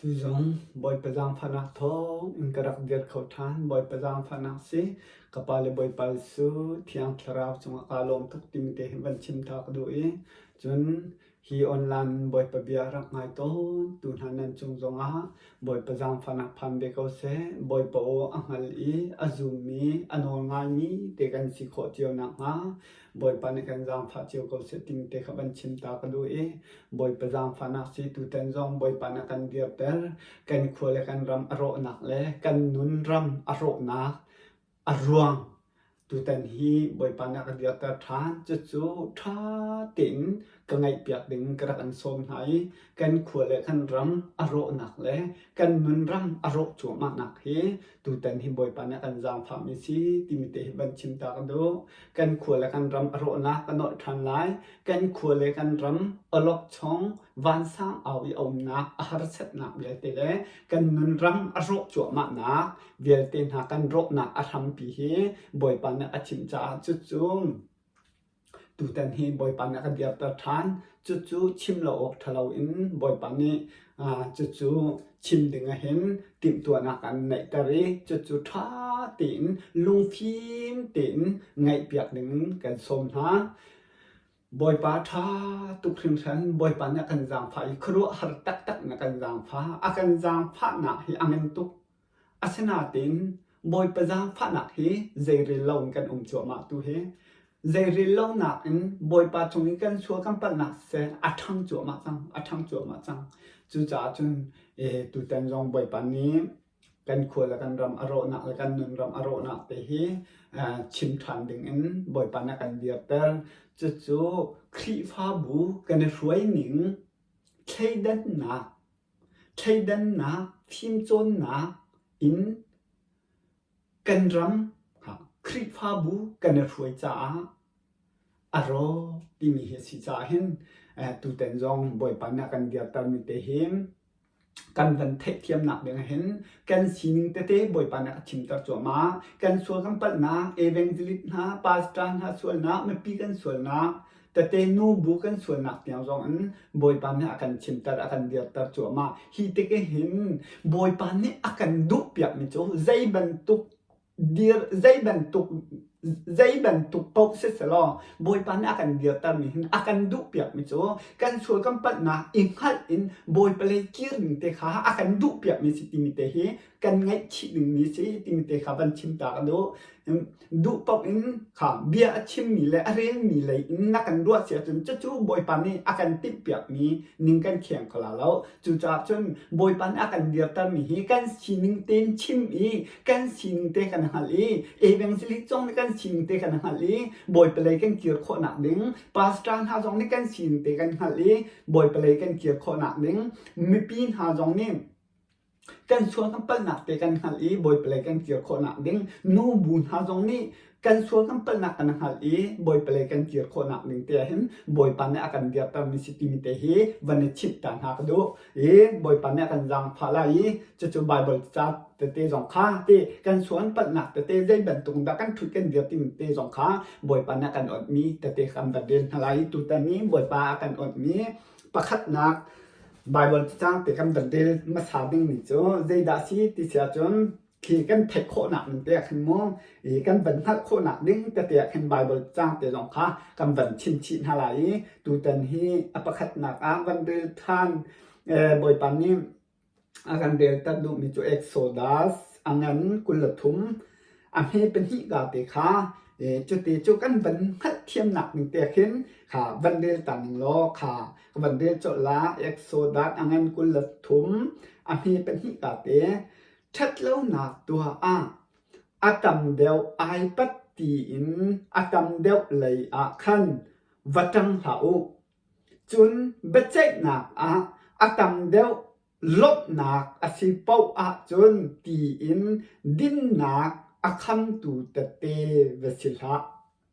Tuzong Bawipa zaangfahnak thawng in ka rak dir kho ṭhan. Bawipa zaangfahnak si. Ka pa le Bawipa Jesuh Thiang Thlarau cungah kaa lawm tuk timi te hi van chim ta ka duh i cun hi online Bawipa bia rak ngai tawn tu hna nan cung zongah Bawipa zaangfahnak phan ve ko seh. Bawipa aw a hngal i a zummi, a nawl ngaimi te kan si khawh cio nakhnga Bawipa nih kan zaangfah cio ko seh timi te kha van chim ta ka duh i Bawipa zaangfahnak si tutan zong Bawipa nih a kan dirter. Kan khua le kan ram a rawhnak le kan nun ram a rawhnak a ruang tutan hi Bawipa nih a ka dirter ṭhan. Cucu ṭha tein ka ngaihpiak ding ka rak in sawm hna i kan khua le kan ram a rawhnak le kan nun ram a rawh cuahmahnak hi tutan hi Bawipa nih a kan zaangfahmi si timi te hi van chim ta ka duh. Kan khua le kan ram a rawhnak ka nolh ṭhan lai. Kan khua le kan ram awlokchong vansang au i a umnak a harsatnak vialte le kan nun ram a rawh cuahmahnak vialte hna kan rawhnak a hrampi hi Bawipa nih a chim caah cucu Tutan hi Bawipa nih a ka dirter ṭhan. Cucu chim lo awk ṭha loin Bawipa nih cucu chim ding ahhin timhtuahnak an neihter i cucu ṭha tein lungfim tein ngaihpiak dingin kan sawm hna. Bawipa ṭha tuk hringhran Bawipa nih a kan zaangfah i khuaruahhar taktak in a kan zaangfah. A kan zaangfahnak hi a ngan tuk. Asinain Bawipa zaangfahnak hi zeirel loin kan um cuahmah tu hi zeirel lonak in Bawipa cung i kan sual kan palhnak siseh a ṭhang cuahmah cang, a ṭhang cuahmah cang. Cucaah cun tutan zong Bawipa nih kan khua le kan ram a rawhnak le kan nun ram a rawhnak te hi chim ṭhan dingin Bawipa nih a kan dirter. Cucu Khrihfabu kan i hruai ning thleidannak Thleidannak fimcawnnak in kan ram Khrihfabu kan i hruai caah a rawk timi hi a si caah hin tutan zong Bawipa nih a kan dirtermi te hi kan van theihthiamnak ding ah hin kan sining tete Bawipa nih a chimter cuahmah. Kan sual kan palhnak, evangelist hna, pastor hna sualnak, mipi kan sualnak, Tete nubu kan sualnak tiang zong in Bawipa nih a kan chimter, a kan dirter cuahmah. Hi tik hin Bawipa nih a kan duhpiakmi cu zei bantuk dir zei bantuk zei bantuk paoh siselaw Bawipa nih a kan dirtermi hin a kan duhpiakmi cu kan sual kan palhnak i hngalh in Bawipa lei kir ning te kha a kan duhpiakmi si timi te hi kan ngaihchih dingmi si timi te kha van chim ta ka duh. Duh paoh in kha bia a chimmi le a relmi lei in na kan ruah si ahcun cucu Bawipa nih a kan timhpiakmi ning kan kheng kho la lo. Cucaah cun Bawipa nih a kan dirtermi hi kan sining tein chim i kan sining te kan hngalh i evangelist zong nih kan sining te kan hngalh i Bawipa lei kan kir khawhnak ding pastor hna zong nih kan sining te kan hngalh i Bawipa lei kan kir khawhnak ding mipi hna zong nih Kan sual kan palhnak te kan hngalh i Bawipa lei kan kir khawhnak ding nubu hna zong nih kan sual kan palhnak kan hngalh i Bawipa lei kan kir khawhnak ding te ah hin Bawipa nih a kan dirtermi si timi te hi van i chimh ta hna ka duh i Bawipa nih a kan zaangfah lai i cucu Baibal ca tete zong kha ti kan sual palhnak tete zei bantuk dah kan ṭhut kan dir timi te zong kha Bawipa nih a kan onhmi tete kan van rel hna lai i tutan i Bawipa a kan onhmi pakhatnak Baibal cacang te kan van rel hmasa dingmi cu zeidah a si ti si ahcun khi kan theih khawhnak ning te ah khin mu i kan van hngalh khawhnak ding tete ah khin Baibal cacang te zong kha kan van chim chih hna lai i tutan hi a pakhatnak ah van rel ṭhan Bawipa nih A kan relter duhmi cu Exodus a ngan 23 a hme pahnih ka te kha cuti cu kan van hngalhthiamnak ning te khin kha van rel ta ning law kha ka van rel colh la Exodus a ngan 23 a hme pahnih ka te ṭhatlonak tuah ah a tam deuh ai pat tiin a tam deuh lei ah khan va ṭang hlah u. Cun biaceihnak ah a tam deuh lawmhnak a si paoh ahcun tiin dinnak a khamtu tette va si hlah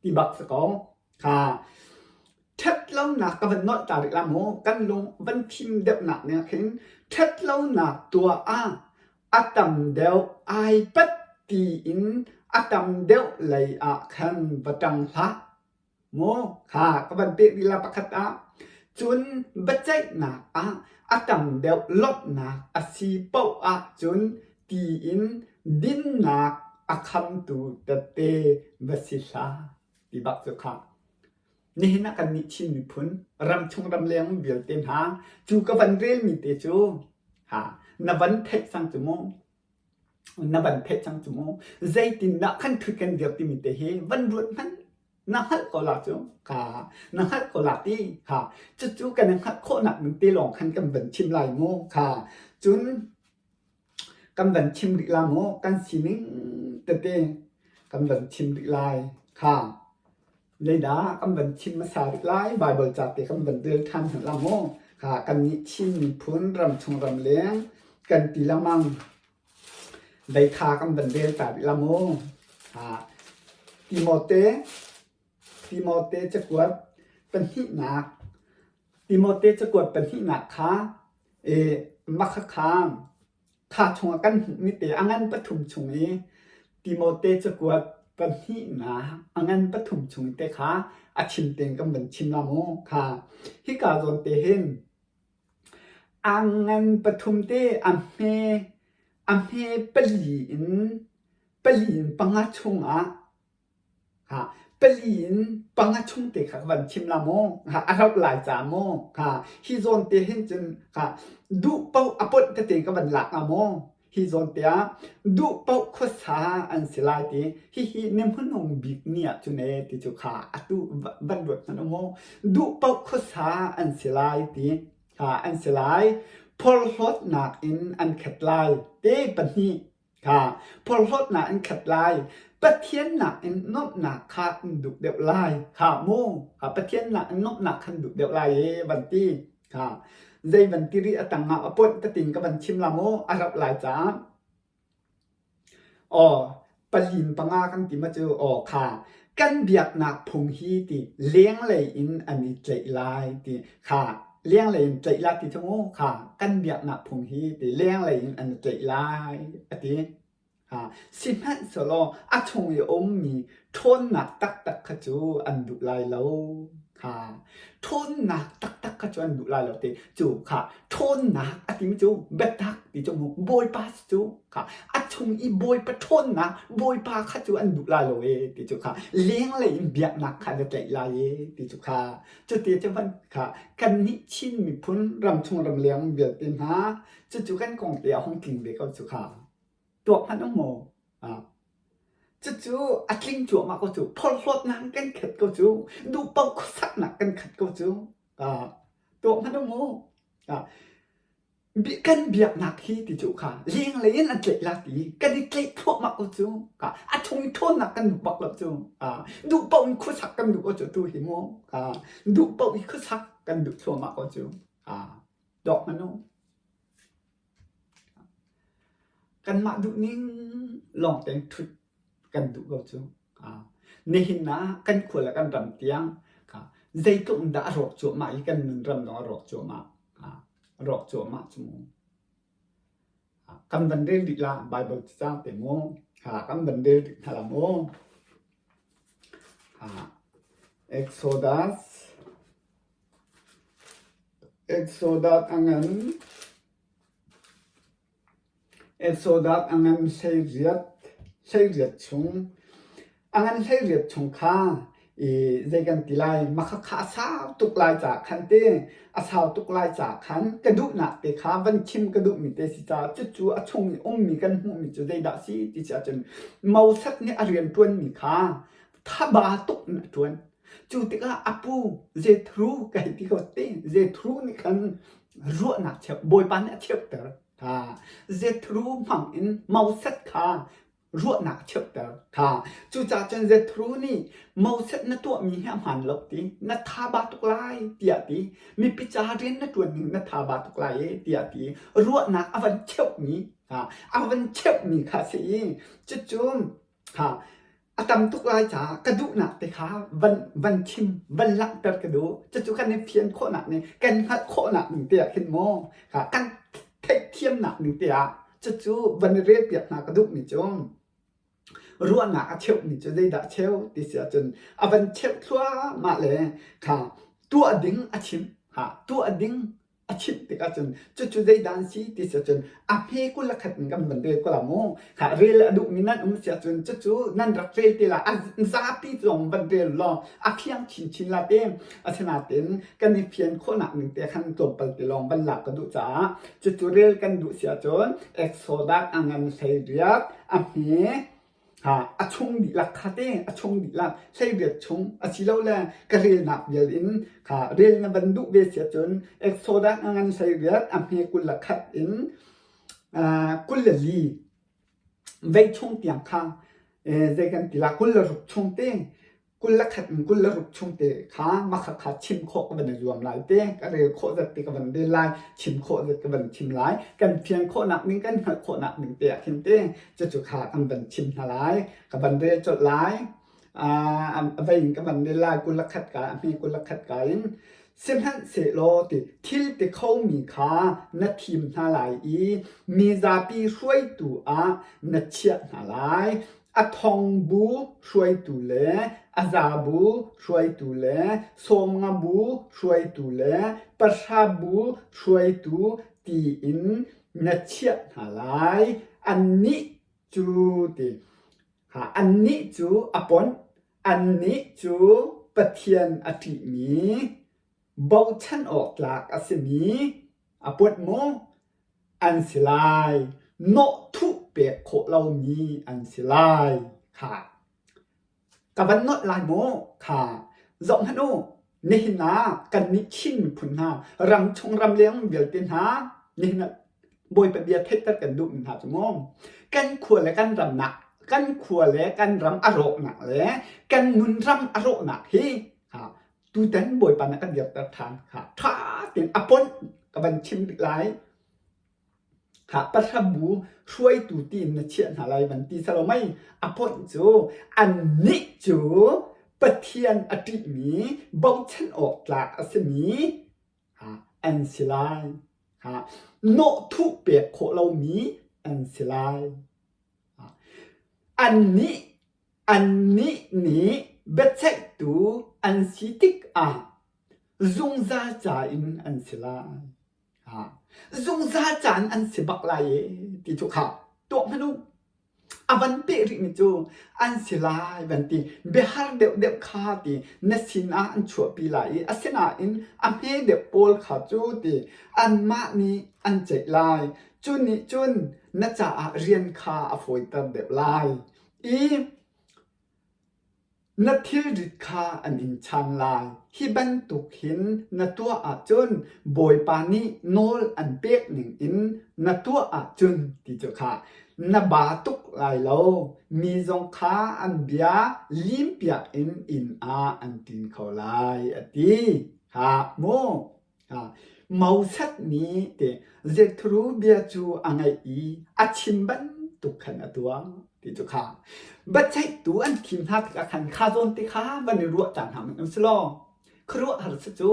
ti bak si ko. Kha ṭhatlonak ka van nolh ta rih la mu kan lung van thim deuhnak nih khin ṭhatlonak tuah ah a tam deuh ai pat tiin a tam deuh lei ah khan va ṭang hlah. Maw kha ka van peh rih la pakhat ah. Cun biaceihnak ah a tam deuh lawmhnak a si paoh ahcun tiin dinnak a khamtu tette va si hlah ti bak cu kha. Nihin ah kannih Chin miphun ramchung ramleng vialte hna cu ka van relmi te cu ha na van theih cang cu mu. Na van theih cang cu mu. Zeitindah kan ṭhut kan dir timi te hi van ruat hmanh na hngalh ko la cu kha na hngalh ko la ti kha cucu kan i hngalh khawhnak ding te lawng khan kan van chim lai mu kha cun kan van chim rih la mu kan sining tete kan van chim rih lai kha Zeidah kan van chim hmasa rih lai Baibal ca te kan van rel ṭhan hna la mu kha kannih Chin miphun ramchung ramleng kan ti lengmang Deikha kan van rel ta rih la mu. Timote, Timote cakuat pahnihnak, Timote cakuat pahnihnak kha e, makhakha kha chungah kan hmuhmi te a ngan pathum chung i Timote cakuat pahnihnak a ngan pathum chung te kha a chim tein kan van chim la mu. Kha hika zawn te hin A ngan pathum te a hme a hme pali in pali in panga chungah pali in panga chung te kha ka van chim la maw? A rauh lai ca maw? Hi zawn te hin cun duh paoh a ponh tete ka van lak hnga maw? Hi zawn te ah duh paoh khuasa an si lai ti hihi ni hmanung bik ni ah cun ee ti cu kha atu van ruat hmanh u mu. Duh paoh khuasa an si lai ti kha an si lai. Phorhlawtnak in an khat lai. Te pahnih kha phorhlawtnak in khat lai. Pathian nakin nuamhnak kha an duh deuh lai. Kha mu. Kha Pathian nakin nuamhnak kha an duh deuh lai ee van ti. Kha zei van ti rih a tangah a ponh tatin ka van chim la mu a rauh lai caah aw palin panga kan ti ma cu aw kha kan biaknak phung hi ti lenglei in an i tlaih lai ti kha lenglei in tlaih lai ti cu mu kha kan biaknak phung hi ti lenglei in an i tlaih lai a ti. Sihmanhsehlaw a chung i a ummi ṭhawnnak taktak kha cu an duh lai lo. Kha ṭhawnnak taktak kha cu an duh lai lo ti cu kha ṭhawnnak a timi cu biatak ti cu mu Bawipa cu kha a chung i Bawipa ṭhawnnak Bawipa kha cu an duh lai lo ee ti cu kha lenglei in biaknak kha na tlaih lai ee ti cu kha cuti cu van kha kannih Chin miphun ramchung ramleng vialte hna cucu kan kong te ah hung tling ve ko cu kha. Tuak hmanh um maw? Ah. Cucu a tling cuahmah ko cu. Phorhlawtnak in kan khat ko cu. Duhpaoh khuasaknak kan khat ko cu. Ah. Tuak hmanh um maw? Ah. Kan biaknak hi ti cu kha lenglei in an tlaih la ti kan i tlaih thluahmah ko cu. Ah. A chung i ṭhawnnak kan duh bak lo cu. Ah. Duhpaoh in khuasak kan duh ko cu tu hi mu. Ah. Duhpaoh i khuasak kan duh thluahmah ko cu. Ah. Tuak hmanh um. Kanmah duhning lawng tein ṭhut kan duh ko cu. Nihin ah kan khua le kan ram tiang zeitluk in dah a rawk cuahmah i kan nunram zong a rawk cuahmah. A rawk cuahmah cu mu. Kan van rel rih la Baibal cacang te mu. Kan van rel rih hna la mu. Exodus Exodus a ngan. Exodus a ngan hleiriat, hleiriat chung. A ngan hleiriat chung kha i zei kan ti lai, makhakha a sau tuk lai caah khan ti, a sau tuk lai caah khan ka duhnak te kha van chim ka duhmi te si caah cucu a chung i ummi kan hmuhmi cu zeidah a si ti si ahcun Moses nih a rian ṭuanmi kha thaba tuk in a ṭuan. Cu tikah a pu Jethro ka hei ti ko te Jethro nih khan ruahnak cheuh Bawipa nih a cheuhter. Ha Jethro hmang in Moses kha ruahnak a cheuhter. Ha cucaah cun Jethro nih Moses na tuahmi hi a hmaan lo ti na thaba tuk lai tiah ti mipi ca rian na ṭuan ning na thaba tuk lai e tiah ti ruahnak a van cheuhmi ha a van cheuhmi kha a si i cucu Ha a tam tuk lai caah ka duhnak te kha van van chim van langhter ka duh. Cucu kan i fian khawhnak ning kan hngalh khawhnak ning te ah khin maw kha kan theihthiamnak ning te ah cucu van i relpiak hna ka duhmi cu ruahnak a cheuhmi cu zeidah a cheu ti si ahcun a van cheuh thluahmah le kha tuah ding a chim. Ha tuah ding a chimh tikah cun cucu zeidah an si ti si ahcun a hme 21 in kan van rel ko la mu. Kha rel a duhmi nan um si ahcun cucu nan rak rel te la a zapi zong van rel law a fiang chinchin la te. Asinain kan i fian khawhnak ning te khan tlawmpal te lawng van lak ka duh caah cucu rel kan duh si ahcun Exodus a ngan 18 a hme a chung dihlak kha te a chung dihlak 18 chung asilole ka relnak vial in kha rel na van duh ve si ahcun Exodus a ngan 18 a hme 21 in 24 vei chung tiang kha zei kan ti la 26 chung te 21 in 26 chung te kha makha kha chim khawh ka van i zuam lai te ka rel khawh zat te ka van rel lai chim khawh zat ka van chim lai kan fian khawhnak ning kan hngalh khawhnak ning te ah khin te cucu kha kan van chim hna lai ka van rel colh lai a vei in ka van rel lai 21 ka a hme 21 ka in sihmanhsehlaw ti thil ti khomi kha na thim hna lai i mi zapi hruaitu ah na chiah hna lai A thong bu hruaitu le a za bu hruaitu le 50 bu hruaitu le pahra bu hruaitu tiin na chiah hna lai. Annih cu ti annih cu a ponh, annih cu Pathian a ṭihmi, bochan awk tlak a simi a ponh maw? An si lai. Nawhthuh pek khawh lomi an si lai. Kha. Ka van nolh lai maw? Kha. Zohhmanh u, nihin ah kannih Chin miphun hna, ramchung ramleng vialte hna, nihin ah Bawipa bia theihter kan duhmi hna cu mu, kan khua le kan ram nak, kan khua le kan ram a rawknak le kan nun ram a rawhnak hi ha, tutan Bawipa nih a kan dirter ṭhan. Ha, ṭha tein a ponh ka van chim rih lai. Ha, pahrabu hruaitu tiin na chiah hna lai van ti salo mei a ponh cu annih cu Pathian a ṭihmi bochan awk tlak a simi ha, an si lai. Ha, nawhthuh pek khawh lomi an si lai. Annih annih nih biaceihtu an si tikah zungzal ca in an si lai. Zungzal ca in an si bak lai e ti cu kha tuah hmanh u. A van peh rihmi cu an si lai van ti biahar deuhdeuh kha ti na sinah an chuahpi lai i asinain a hme deuh pawl kha cu ti anmah nih an ceih lai. Cu nih cun na caah rian kha a fawiter deuh lai i na thilrit kha an in chan lai. Hi bantuk hin na tuah ahcun Bawipa nih nawl an pek ningin na tuah ahcun ti cu kha na ba tuk lai lo. Mi zong kha an bia limpiak in inn ah an ṭin kho lai, a ti. Ha mu. Moses nih ti Jethro bia cu a ngaih i a chim bantuk khan a tuah ti cu kha biaceihtu an thim hna tikah khan kha zawn te kha van i ruah cang hna hmanh u si law khuaruahhar si cu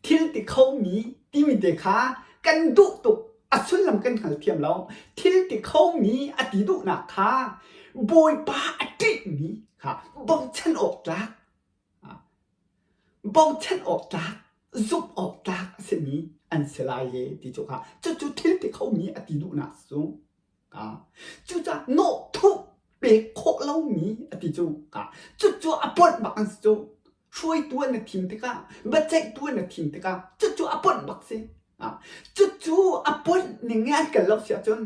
thil ti khomi timi te kha kan duh tuk a sullam kan hngalthiam lo thil ti khomi a ti duhnak kha Bawipa a ṭihmi kha bochan awk tlak Bochan awk tlak, zumh awk tlak a simi an si lai e ti cu kha cucu thil ti khomi a ti duhnak cu cucaah nawhthuh pek khawh lomi a ti cu cucu a ponh bak an si cu hruaitu an na thim tikah biaceihtu an na thim tikah cucu a ponh bak si cucu a ponh ning i an kal lo si ahcun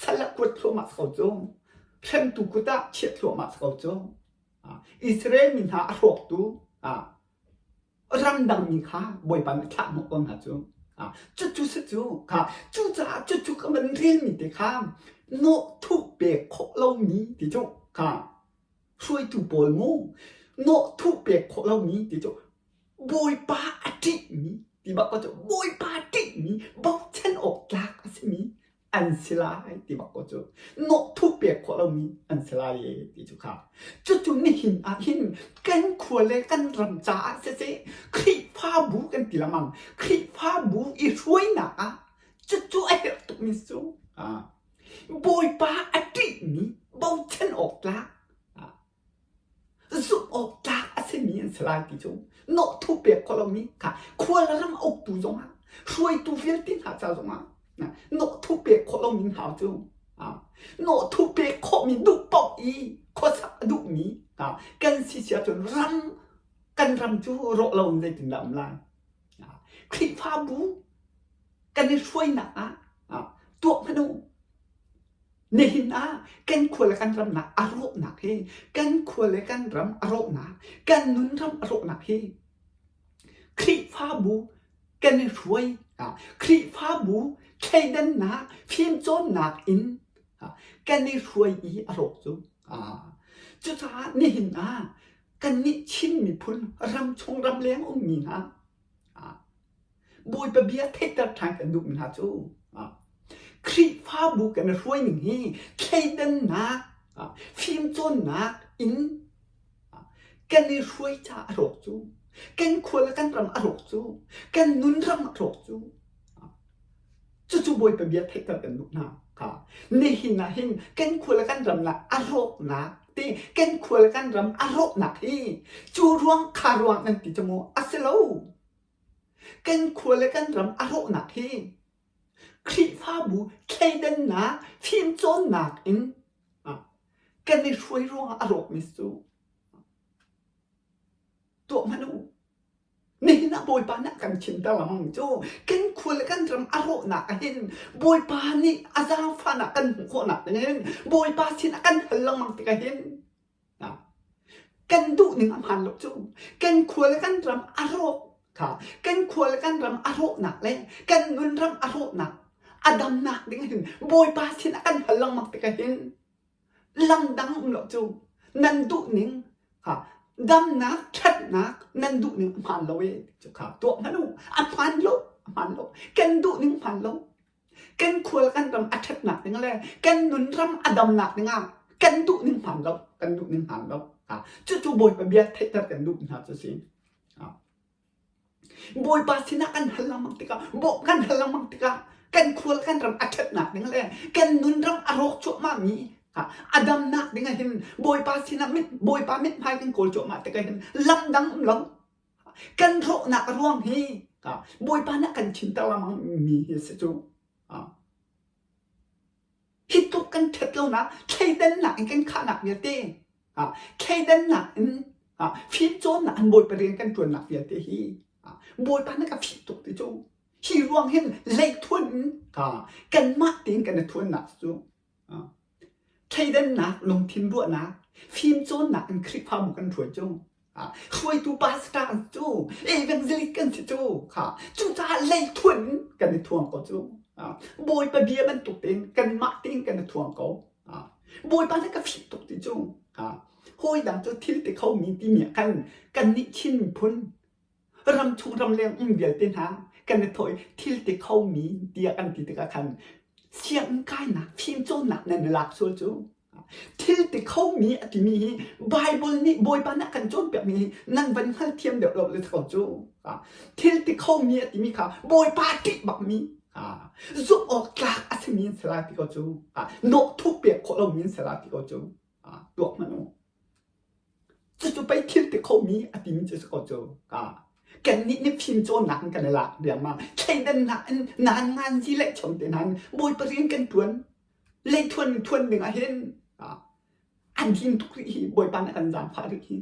sal ah kuat thluahmah si ko cu hremtu kut ah chiah thluahmah si ko cu Israel mi hna a hrawktu ramdangmi kha Bawipa nih thlah hnawh ko hna cu. Cucu si cu kha cucaah cucu ka van relmi te kha nawhthuh pek khawh lomi ti cu kha hruaitu pawl mu nawhthuh pek khawh lomi ti cu Bawipa a ṭihmi ti bak ko cu Bawipa a ṭihmi bochan awk tlak a simi an si lai ti bak ko cu nawhthuh pek khawh lomi an si lai e ti cu kha cucu nihin ah hin kan khua le kan ram caah siseh Khrihfabu kan ti lengmang Khrihfabu i hruainak ah cucu a herh tukmi cu Bawipa a ṭihmi bochan awk tlak zumh awk tlak a simi an si lai ti cu nawhthuh pek khawh. lomi kha khual ram uktu zongah hruaitu vialte hna ca zongah nawhthu pek khawh lomi hna cu nawhthu pek khawhmi duh paoh i khuasak a duhmi kan si si ahcun ram kan ram cu rawh lo in zeitindah um lai? Khrihfabu kan i hruainak ah tuah hmanh u. Nihin ah kan khua le kan ramnak a rawhnak hi kan khua le kan ram a rawhnak kan nun ram a rawhnak hi Khrihfabu kan i hruai Khrihfabu thleidannak fimcawnnak in kan i hruai i a rawk cu. Cucaah nihin ah kannih Chin miphun ramchung ramleng ummi hna Bawipa bia theihter ṭhan kan duhmi hna cu Khrihfabu kan i hruai ning hi thleidannak fimcawnnak in kan i hruai caah a rawk cu kan khua le kan ram a rawk cu kan nun ram a rawk cu cucu Bawipa bia theihter kan duh hna kha nihin ah hin kan khua le kan ram lah a rawknak te kan khua le kan ram a rawknak hi cu ruang kha ruang nan ti cu mu a si lo Kan khua le kan ram a rawhnak hi Khrihfabu thleidannak fimcawnnak in kan i hruai ruangah a rawkmi cu tuah hmanh u. Nihin ah Bawipa nih a kan chimter lengmang cu kan khua le kan ram a rawhnak ah hin Bawipa nih a zaangfahnak kan hmuh khawhnak ding hin Bawipa sin a kan hal lengmang tikah hin Kan duhning a hmaan lo cu. Kan khua le kan ram a rawh kha kan khua le kan ram a rawhnak le kan nunram a rawhnak a damnak ding hin Bawipa sin ah kan hal lengmang tikah hin lam dang um lo cu. Nan duhning kha damnak ṭhatnak nan duhning a hmaan lo e cu kha tuah hmanh u. A hmaan lo, a hmaan lo. Kan duhning hmaan lo. Kan khual kan ram a ṭhatnak ding le kan nunram a damnak dingah kan duh ning hmaan lo, kan duh ning hmaan lo. Cucu Bawipa bia theihter kan duh hna cu si. Bawipa sinah kan hal lengmang tikah, bawmh kan hal lengmang tikah kan khual kan ram a ṭhatnak ding le kan nunram a rawk cuahmahmi a damnak ding ah hin Bawipa sinah mit Bawipa mithmai kan kawl cuahmah tikah hin lam dang um lo. Kan rawhnak a ruang hi Bawipa nih a kan chimter lengmang mi hi a si cu. Hi tluk kan ṭhat lonak, thleidannak in kan khahnak vialte, thleidannak in fimcawnnak in Bawipa rian kan ṭuannak vialte hi Bawipa nih ka fih tuk ti cu. Hi ruang hin leithuan in kanmah tein kan i thuannak cu. Thleidannak lungthin ruahnak, fimcawnnak in Khrihfabu kan hruai cu. Hruaitu pastor kan si cu, evangelist kan si cu. Cucaah leithuan in kan i thuang ko cu. Bawipa bia bantuk tein kanmah tein kan i thuang ko. Bawipa nih ka fih tuk ti cu. Hawi dang cu thil ti khomi timi ah khan kannih Chin miphun ramchung ramleng um vialte hna kan i thawh i thil ti khomi tiah kan ti tikah khan sianginn kainak fimcawnnak nan i lak sual cu thil ti khomi a timi hi Bible nih Bawipa nih a kan cawnpiakmi hi nan van hngalthiam deuh lo le ko cu thil ti khomi a timi kha Bawipa ṭih bakmi zumh awk tlak a simi an si lai ti ko cu nawh thup pek khawh lomi an si lai ti ko cu tuak hmanh u Cucu pei thil ti khomi a timi cu si ko cu. Kannih nih fimcawnnak in kan i lak riangmang. Thleidannak in naan ngan zi le chom te hna in Bawipa rian kan ṭuan. Leithuan in ṭhuan ding ah hin an din tuk rih hi Bawipa nih a kan zaangfah rih hi.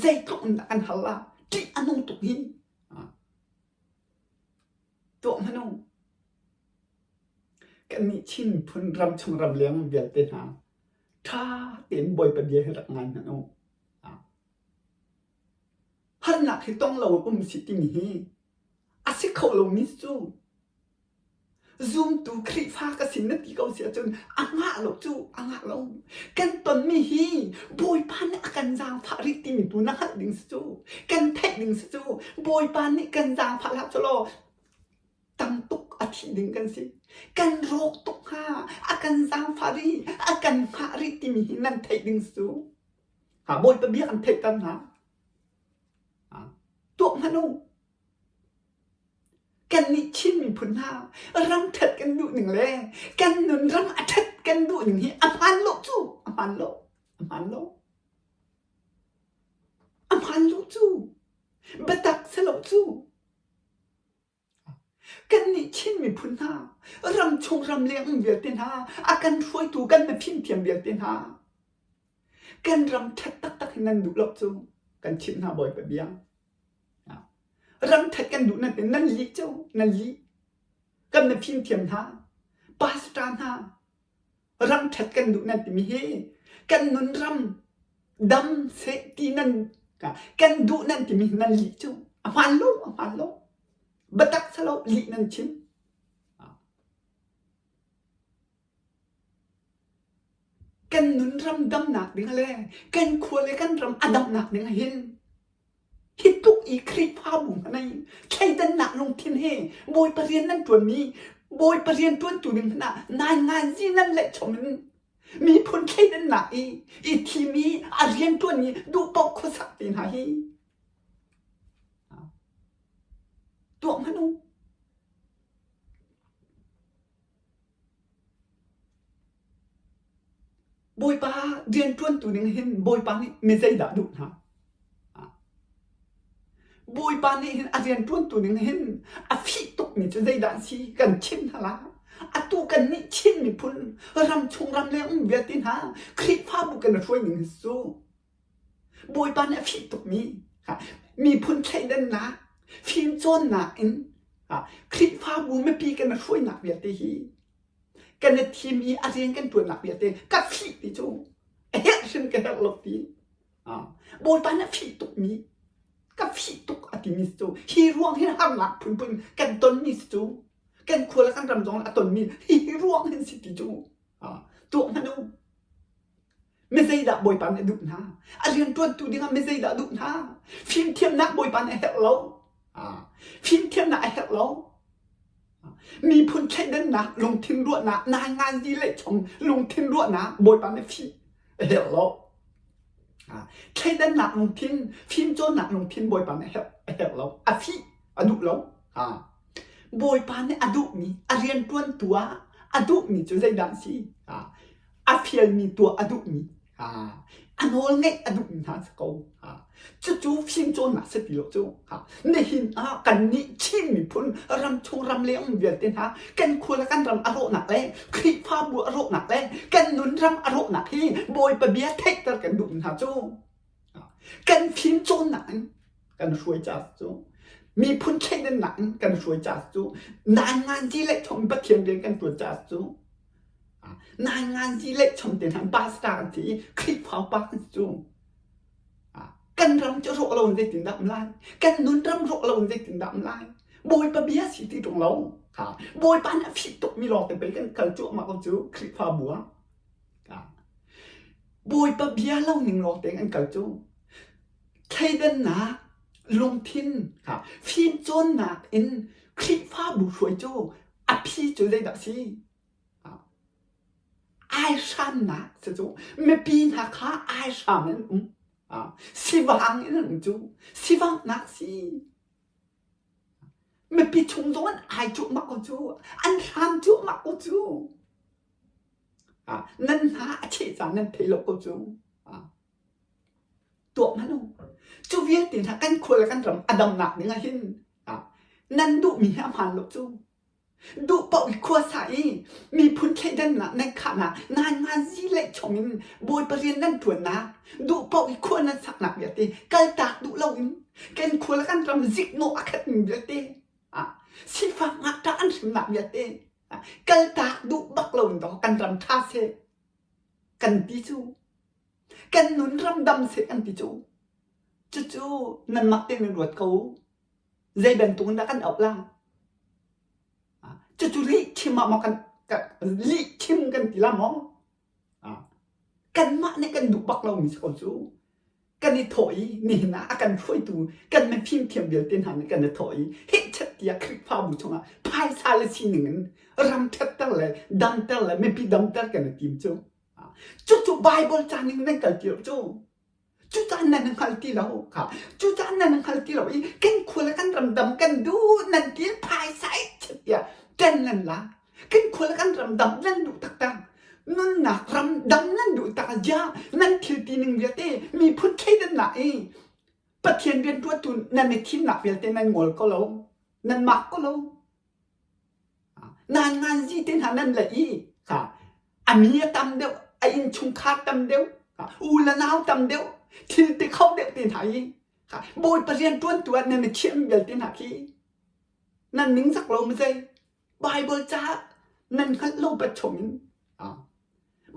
Zeitluk in dah kan hal ah ṭih a nung tuk hi. Tuah hmanh u. Kannih Chin miphun ramchung ramleng vialte hna ṭha tein Bawipa bia hi rak ngai hmanh u. Harnak hi tong lo um si timi hi a si kho lomi cu zumtu Khrihfa ka sin na ti ko si ahcun a ngah lo cu a ngah lo. Kan tonmi hi Bawipa nih a kan zaangfah rih timi tu na hngalh ding si cu kan theih ding si cu Bawipa nih kan zaangfah hlah cu law tam tuk a thi ding kan si. Kan rawk tuk hnga, a kan zaangfah rih, a kan hngah rih timi hi nan theih ding cu. Ha, Bawipa bia kan theihter hna. Ha, tuah hmanh u. Kannih Chin miphun hna ram ṭhat kan duh ning le kan nun ram a ṭhat kan duh ning hi a hmaan lo cu, a hmaan lo, a hmaan lo. A hmaan lo. cu. Biatak si lo cu. Kannih Chin miphun hna, ramchung ramleng um vialte hna, a kan hruaitu kan mifimthiam vialte hna, kan ram ṭhat taktak hi nan duh lo cu kan chimh hna Bawipa bia. Ram ṭhat kan duh nan ti nan lih cu nan lih. Kan mifimthiam hna, pastor hna, ram ṭhat kan duh nan timi hi kan nun ram dam seh ti nan kan duh nan timi hi nan lih cu a hmaan lo a hmaan lo biatak salo lih nan chim kan nun ram damnak ding le kan khua le kan ram a damnak ding hin Hi tluk i Khrihfabu hmanh i thleidannak lungthin he Bawipa rian nan ṭuanmi Bawipa rian ṭuantu ding hmanh ah nainganzi nan leihchom in miphun thleidannak i i thim i a rian ṭuan i duh paoh khuasak te hna hi tuah hmanh u. Bawipa rianṭuantu ning hin Bawipa nih mi zeidah a duh hna? Bawipa nih hin a rianṭuantu ning hin a fih tukmi cu zeidah a si kan chim hna lai. Atu kannih Chin miphun ramchung ramleng um vialte hna Khrihfabu kan i hruai ning hi cu Bawipa nih a fih tukmi miphun thleidannak, fimcawnnak in Khrihfabu mipi kan i hruainak vialte hi kan i thim i a rian kan ṭuannak vialte ka fih ti cu a herh hrim ka herh lo ti. Bawipa nih a fih tukmi ka fih tuk a timi cu hi ruang hin harnak phunphun kan tonmi si cu kan khua le kan ram zong a tonmi hi ruang hin si ti cu tuah hmanh u. Mi zeidah Bawipa nih a duh hna? A rianṭuantu dingah mi zeidah a duh hna? Fimthiamnak Bawipa nih a herh lo. Fimthiamnak a herh lo. Miphun thleidannak, lungthin ruahnak, nainganzi le chom lungthin ruahnak Bawipa nih fih a herh lo. Thleidannak lungthin, fimcawnnak lungthin Bawipa nih a herh lo. A fih a duh lo. Bawipa nih a duhmi, a rianṭuantu ah a duhmi cu zeidah a si? A fialmi tuah a duhmi, a nawl ngeih a duhmi hna si ko. Cucu fimcawnnak si ti lo cu. Nihin ah kannih Chin miphun ramchung ramleng um vialte hna kan khua le kan ram a rawhnak le Khrihfabu a rawhnak le kan nun ram a rawhnak hi Bawipa bia theihter kan duhmi hna cu kan fimcawnnak in kan hruai ca cu miphun thleidannak in kan hruai ca cu nainganzi le chom Pathian rian kan tuan ca cu nainganzi le chom te hna pastor an si i Khrihfa upa kan si cu kan ram cu rawk lo in zeitindah um lai kan nun ram rawk lo in zeitindah um lai Bawipa bia si ti ṭung lo Bawipa nih a fih tukmi lawng te pei kan kal cuahmah ko cu Khrihfabu ah Bawipa bia lo ning lawng tein an kal cu Thleidannak lungthin kha fimcawnnak in Khrihfabu hruai cu a phi cu zeidah a si? Aihramnak si cu mipi hna kha aihram in um. Sivang in an um cu sivanghnak si. Mipi chung zong an ai cuahmah ko cu. An hram cuahmah ko cu. Nan hna a cheh caan nan thei lo ko cu. Tuah hmanh u. Cu vialte hna kan khua le kan ram a damnak ding ah hin nan duhmi hi a hmaan lo cu. Duh paoh i khuasa i miphun thleidannak nan khahnak nainganzi leihchom in Bawipa rian nan ṭuannak duh paoh i khua nan saknak vialte kaltak duh loin kan khua le kan ram ziknawh a khatmi vialte sifak ngakṭah an hrimnak vialte kaltak duh bak loin dawh kan ram ṭha seh kan ti cu. Kan nun ramdam seh an ti cu. Cucu nanmah tein nan ruat ko. Zei bantuk in dah kan auh la? Cucu lih chim ah maw kan, lih chim kan ti la maw? Kanmah nih kan duh bak lomi si ko cu. Kan i thawh i nihin ah a kan hruaitu kan mifimthiam vialte hna nih kan i thawh i hehchet tiah Khrihfabu chungah phaisa le sining in ram ṭhatter le damter le mipi damter kan i tim cu. Cucu Baibal ca ning nan kal ti lo cu. Cucaah nan hngal ti lo kha. Cucaah nan hngal ti lo i kan khua le kan ram dam kan duh nan ti phaisa i tiah ṭan nan la. Kan khua le kan ram dam nan duh taktak. Nunnak ram dam nan duh tak ja nan thil ti ning vialte miphun thleidannak i. Pathian rianṭuantu nan i thimnak vialte nan ngol ko lo, nan mak ko lo. Nan nganzi te hna nan la i kha a mi a tam deuh, a innchungkhar tam deuh, u le nau tam deuh, thil ti kho deuh te hna i kha Bawipa rianṭuantu ah nan i thiam vialte hna khi nan ningzak lo maw zei? Bible ca nan hngalh lo bat chung in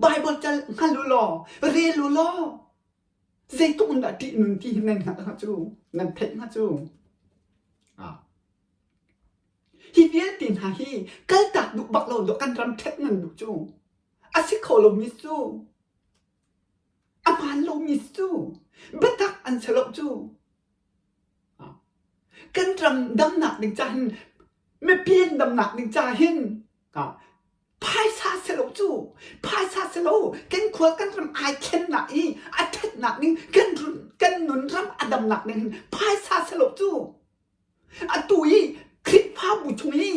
Bible ca hngal u law, rel u law, zeitluk in dah ṭih nun ti hi nan hngalh hnga cu, nan theih hnga cu. Hi vialte hna hi kaltak duh bak lo dawh kan ram ṭhet nan duh cu. A si kho lomi cu, a hmaan lomi cu, biatak an si lo cu. Kan ram damnak ding ca hin mipi an damnak ding ca hin phaisa si lo cu phaisa si lo kan khua kan ram ai thlennak i a ṭhatnak ding kan kan nun ram a damnak ding hin phaisa si lo cu atu i Khrihfabu chung i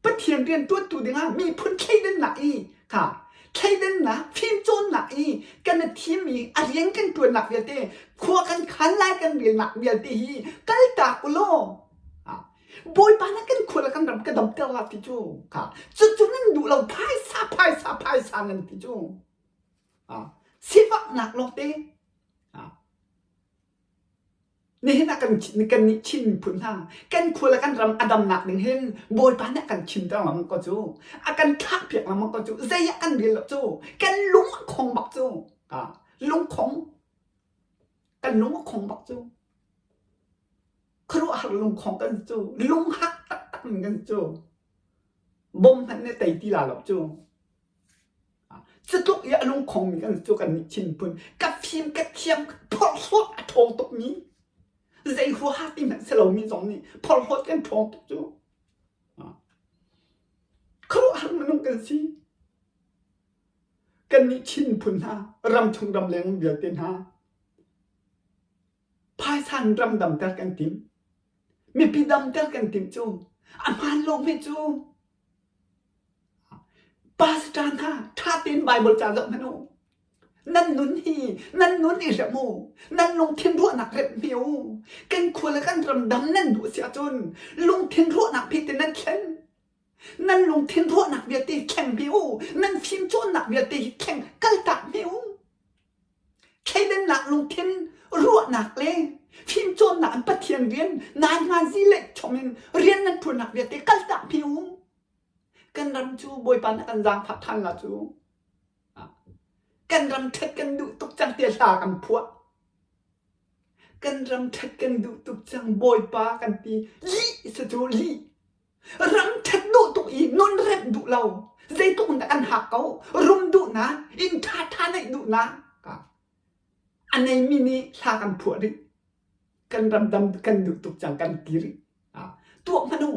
Pathian rianṭuantu dingah miphun thleidannak i kha thleidannak fimcawnnak i kan i thim i a rian kan ṭuannak vialte khua kan khan lai kan relnak vialte hi kaltak u law Bawipa na kan khua le kan ram ka damter la ti cu kha cucu nan duh lo phaisa phaisa phaisa nan ti cu sifaknak lawngte Nihin ah kan kannih Chin miphun hna kan khua le kan ram a damnak ding hin Bawipa nih a kan chimter lengmang ko cu. A kan thlahpiak lengmang ko cu. Zei ah kan rel lo cu. Kan lung a khong bak cu. Lungkhong. Kan lung a khong bak cu. Khuaruahhar lungkhong kan cu. Lunghak taktak in kan cu. Bom hmanh nih tei ti la lo cu. Cutluk i a lungkhongmi kan cu kan nih Chin phun ka fim ka thiam phorhlawt a ṭhawng tukmi zei huaha ti hmanh si lomi zong nih phorhlawt kan ṭhawng tuk cu. Khuaruahhar minung kan si. Kannih Chin phun hna ramchung ramleng um vialte hna phaisa in ram damter kan tim. Mipi damter kan tim cu a hmaan lo hme cu. Pastor hna ṭha tein Baibal ca zoh hmanh u. Nan nun hi nan nun i hrem u. Nan lungthin ruahnak remh hme u. Kan khua le kan ram dam nan duh si ahcun lungthin ruahnak phi te nan thlen. Nan lungthin ruahnak vialte thleng hme u. Nan fimcawnnak vialte hi thleng kaltak hme u. Thleidannak lungthin ruahnak le fimcawnnak in Pathian rian nainganzi le chom in rian nan ṭuannak vialte kaltak hme u. Kan ram cu Bawipa nih a kan zaangfah ṭhan la cu. Kan ram ṭhat kan duh tuk cang tiah hla kan phuah. Kan ram ṭhat kan duh tuk cang Bawipa kan ti. Lih si cu lih. Ram ṭhat duh tuk i nun remh duh lo. Zeitluk in dah kan hak ko. Rum duhnak, inn ṭhaṭha neih duhnak. A neimi nih hla kan phuah rih. Kan ram dam kan duh tuk cang kan ti rih. Tuah hmanh u.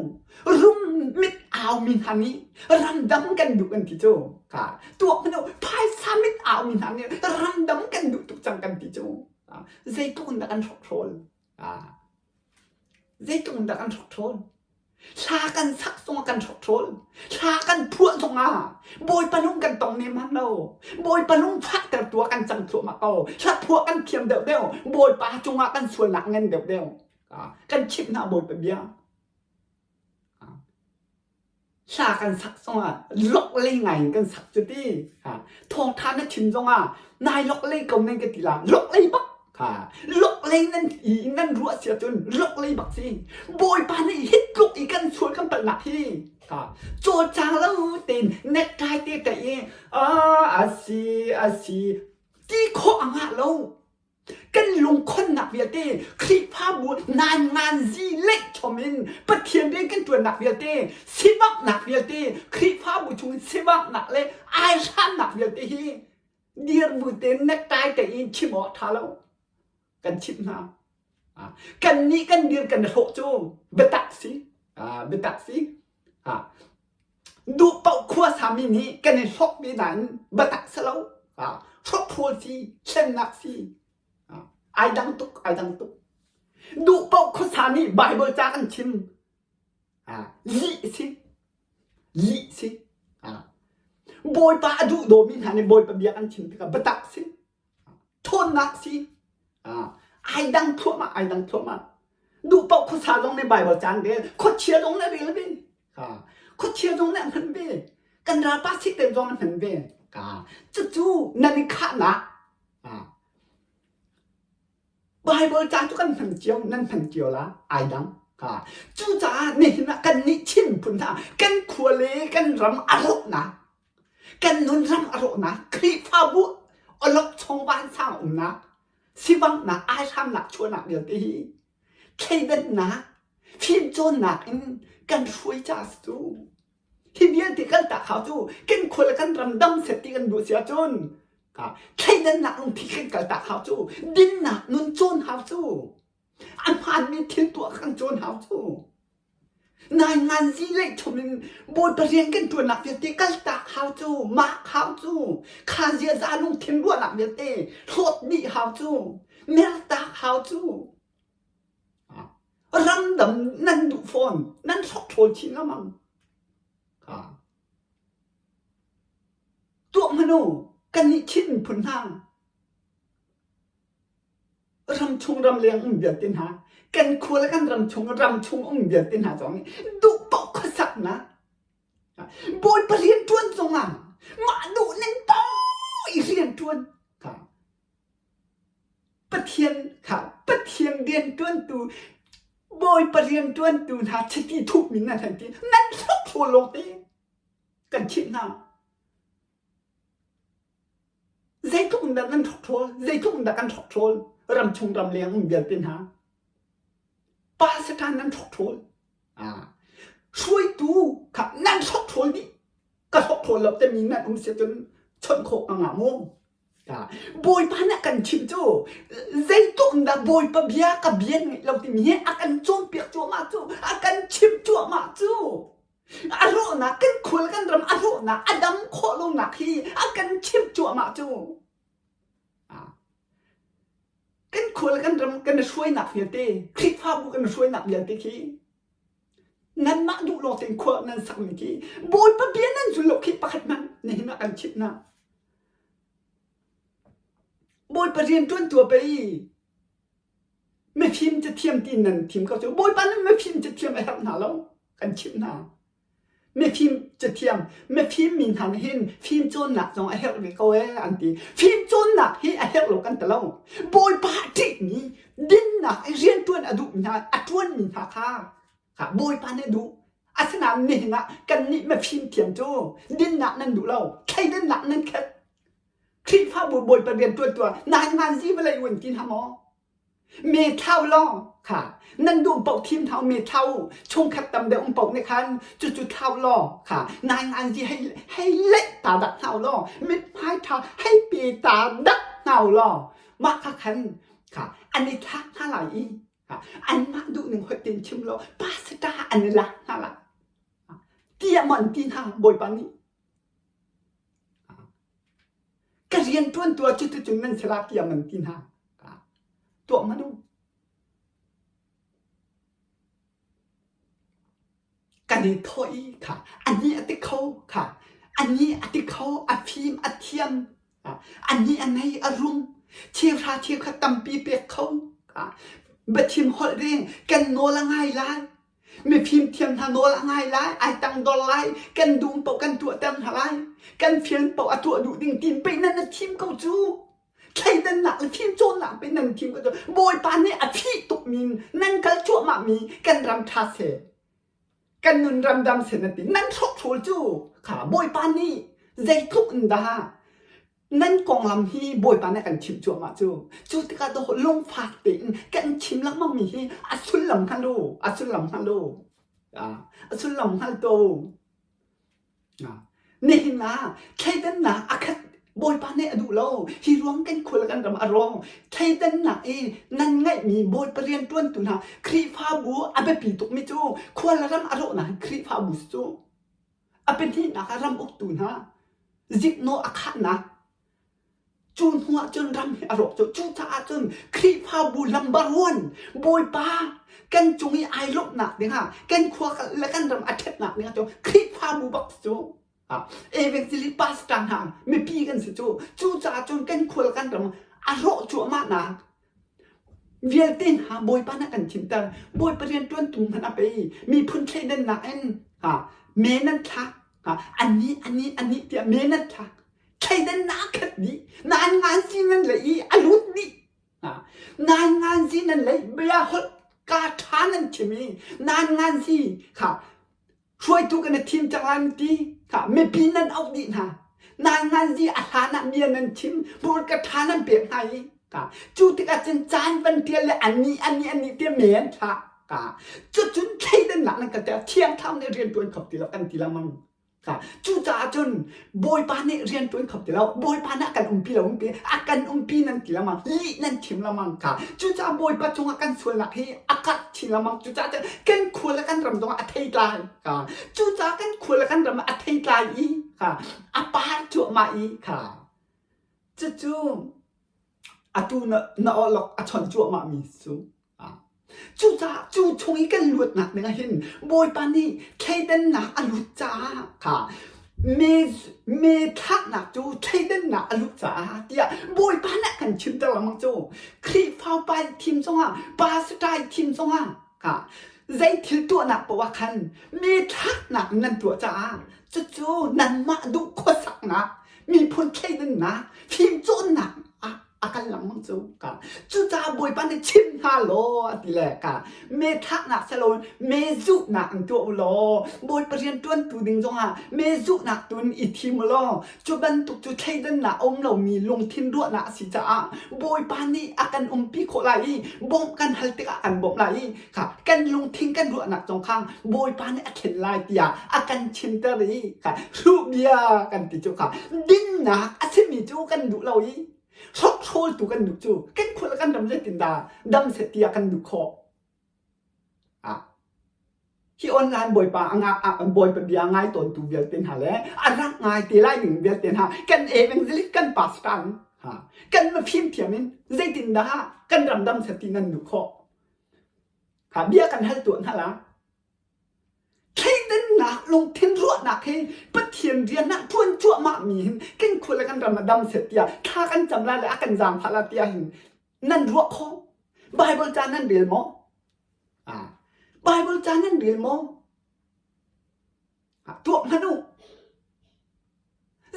Rum mit aumi hna nih ramdam kan duh kan ti cu. Tuah hmanh u. Phaisa mit aumi hna nih ramdam kan duh tuk cang kan ti cu. Zeitluk in dah kan hrokhrawl. Zeitluk in dah kan hrokhrawl. Hla kan sak zongah kan hrokhrawl. Hla kan phuah zongah Bawipa lung kan tong nemman lo. Bawipa lung fahter tu ah kan cang thluahmah ko. Hla phuah kan thiam deuhdeuh. Bawipa cungah kan sualnak ngan deuhdeuh. Kan chimh hna Bawipa bia. Hla kan sak zongah lok lei ngai in kan sak cu ti. Thawngtha na chim zongah nai lok lei ko nan ka ti la. Lok lei bak. Lok lei nan i nan ruah si ahcun lok lei bak si. Bawipa nih hit tluk i kan sual kan palhnak hi cawlcang lo tein necktie te tlaih i a si a si ti khawh a ngah lo. Kan lungkhonnak vialte Khrihfabu nannganzi leih chom in Pathian rian kan ṭuannak vialte sivanghnak vialte Khrihfabu chung in sivanghnak le aihramnak vialte hi dirbu tein necktie te in chim awk ṭha lo kan chimh hna. Kannih kan dir kan hlawh cu biatak si. Biatak si. Duh paoh khuasami nih kan i hlawk ve nain biatak si lo. Hrokhrawl si, thlennak si. Ai dang tuk, ai dang tuk. Duh paoh khuasa nih Baibal ca kan chim. Lih si. Lih si. Bawipa a duh dawmi hna nih Bawipa bia kan chim tikah biatak si. Ṭhawnnak si. Ai dang thluahmah, ai dang thluahmah. Duh paoh khuasa zong nih Baibal ca an rel, khuachia zong nih rel ve. Ka khuachia zong nih an hman ve. Kan ralpa Satan zong an hman ve. Ka cucu nan i khahnak. Baibal ca cu kan hman cio, nan hman cio la, ai dang. Ka cucaah nihin ah kan nih Chin phun hna kan khua le kan ram a rawhnak, kan nun ram a rawhnak, Khrihfabu awlokchong vansang umnak, sivanghnak, aihramnak chuahnak vialte hi thleidannak, fimcawnnak in kan hruai ca a si cu. Hi vialte kaltak hau cu kan khua le kan ram dam set ti kan duh si ahcun thleidannak lungthin kan kaltak hau cu dinnak nun cawn hau cu a hmaanmi thil tuah kan cawn hau cu nainganzi leihchom in Bawipa rian kan ṭuannak vialte kaltak hau cu mak hau cu kha ziaza lungthin ruahnak vialte hlawt dih hau cu mertak hau cu Ramdam nan duh fawn, nan hrokhrol chin lengmang. Tuah hmanh u, kannih Chin miphun hna, ramchung ramleng um vialte hna, kan khua le kan ram chung ram chung um vialte hna zong nih duh paoh khuasaknak Bawipa rian ṭuan zongah mah duh ning paoh i rian ṭuan Pathian kha Pathian rianṭuantu Bawipa rianṭuantu hna chiti thukmi nan hei ti nan hlawhthlawl lawngte kan chimh hna. Zeitluk in dah nan hrokhrol, zeitluk in dah kan hrokhrol ramchung ramleng um vialte hna. Pa Satan nan hrokhrol. Ah, hruaitu kha nan hrokhrol dih. Ka hrokhrol lo timi nan um si cun chawnh khawh ka ngah mu. Bawipa nih a kan chimh cu zeitluk in dah Bawipa bia ka bia ngeih lo timi hi a kan cawnpiak cuahmah cu a kan chimh cuahmah cu a rawhnak kan khual kan ram a rawhnak a dam khawh lonak hi a kan chimh cuahmah cu kan khual kan ram kan hruainak vialte Khrihfabu kan hruainak vialte khi nanmah duh lawng tein khua nan sakmi khi Bawipa bia nan zul lo khi pakhat hmanh nihin ah kan chimh hna Bawipa rianṭuan tu pei mifim cathiam ti nan thim ko cu Bawipa nih mifim cathiam a herh hna lo kan chimh hna. Mifim cathiam mifim mi hna nih hin fimcawnnak zong a herh ve ko ee an ti. Fimcawnnak hi a herh lo kan ti lo. Bawipa a ṭihmi dinnak i rianṭuan a duhmi hna a ṭuanmi hna kha Bawipa nih a duh. Asinain nihin ah kannih mifim thiam cu dinnak nan duh lo, thleidannak nan khat. Khrihfabu Bawipa rian ṭuan tuah nainganzi vawlei uan ti hna maw? Me thlau law kha nan duh paoh thim hna me thlau chungkhat tam deuh um paoh nih khan cucu thlau law kha nainganzi hei hei leh ta dak hna law mithmai ṭha hei pe ta dak hna law mah kha khan kha an i thlak hna lai i Anmah duhning hoih tein chim law pastor an i lak hna lai. Tiah maw an ti hna Bawipa nih? Ka rian ṭuan tu ah cuticun nan si la tiah man ti hna. Tuah hmanh u. Kan i thawh i kha anih a ti kho kha anih a ti kho a fim a thiam anih a ngei a rum cheuhra cheukhat tampi pek kho biachim holh ding kan nawl a ngai lai mifim thiam hna nawl a ngai lai ai tangdor lai kan dum paoh kan tuahter hna lai kan fial paoh a tuah duh ding tin pei nan a thim ko cu thleidannak le fimcawnnak pe nan thim ko cu Bawipa nih a fih tukmi nan kal cuahmahmi kan ram ṭha seh kan nun ram dam seh nan ti nan hrokhrol cu kha Bawipa nih zeitluk in dah nan konglam hi Bawipa nih a kan chimh cuahmah cu cu tikah dawh lungfak tein kan chim lengmang mi hi a sullam hngal u a sullam hngal u a sullam hngal to Nihin ah thleidannak a khat Bawipa nih a duh lo. Hi ruang kan khua le kan ram a rawng. Thleidannak i nan ngeihmi Bawipa rianṭuantu hna Khrihfabu a biapi tukmi cu khua le ram a rawhnak hi Khrihfabu si cu. A pahnihnak ah ram uktu hna ziknawh a khahnak Cu hnu ah cun ram hi a rawk cu. Cucaah cun Khrihfabu lambar one Bawipa kan cung i ai lawmhnak dingah kan khua le kan ram a ṭhatnak dingah cu Khrihfabu bak cu evangelist pastor hna mipi kan si cu. Cucaah cun kan khua le kan ram a rawh cuahmah nak. Vialte hna Bawipa nih a kan thimter. Bawipa rianṭuantu hmanh a pe. Miphun thleidannak in ha, me nan thlak. Ha, anih, anih, anih tiah me nan thlak. Thleidannak a khat dih. Nan ngan si nan lei i a lut dih. Ha, nan ngan si nan lei bia holh ka ṭha nan chim i nan ngan si kha hruaitu kan i thim cang lai ti kha mipi nan auh dih hna nainganzi a hlan ah bia nan chim hmurka ṭha nan pek hna i ka cu tikah cun caan van ṭial le annih annih annih te me an thlah ka cucun thleidannak nan kalter thiang thlarau nih rian ṭuan kho ti lo kan ti lengmang ka cucaah cun Bawipa nih rian ṭuan kho ti lo Bawipa nih a kan umpi lo umpi a kan umpi nan ti lengmang lih nan chim lengmang ka cucaah Bawipa cungah kan sualnak hi a karh chin lengmang cucaah cun kan khua le kan ram zongah a theitlai ka cucaah kan khua le kan ram ah a theitlai i ka a par cuahmah i kha cucu atu na na awlok a chon cuahmah mi cu Cucaah cu chung i kan luatnak ding ah hin Bawipa nih thleidannak a lut caah kha me me thlaknak cu thleidannak a lut caah tiah Bawipa nih a kan chimter lengmang cu Khrihfa upa i thim zongah pastor i thim zongah kha zei thil tuahnak paoh ah khan me thlaknak nan tuah caah cucu nanmah duh khuasaknak miphun thleidannak fimcawnnak ah a kal lengmang cu ka cucaah bawipa nih chim hna law a ti le ka me thlaknak silo me zuhnak in tuah u law bawipa rian ṭuantu ding zongah me zuhnak tun i thim u law cu bantuk cu thleidannak a um lomi lungthin ruahnak a si caah bawipa nih a kan umpi khawh lai i bawmh kan hal tikah kan bawmh lai i kha kan lungthin kan ruahnak zong kha bawipa nih a thlen lai tiah a kan chimter i kha hruh bia kan ti cu kha dinnak a simi cu kan duh lo i hrokhrawl tu kan duh cu kan khua le kan ram zeitindah dam seh tiah kan duh khawh ah hi online bawipa anga bawipa bia ngai tawntu vialte hna le a rak ngai te lai ding vialte hna kan evangelist kan pastor ha kan mafim thiam in zeitindah kan ram dam seh ti nan duh khawh ha bia kan hal tuah hna la Thleidannak lungthin ruahnak hi Pathian rian ah ṭuan cuahmah mi hin kan khua le kan ram a dam seh tiah thla kan cam lai le a kan zaangfah lai tiah hin nan ruah khawh. Bible ca nan rel maw? Ah, Bible ca nan rel maw? Ah, tuah hmanh u.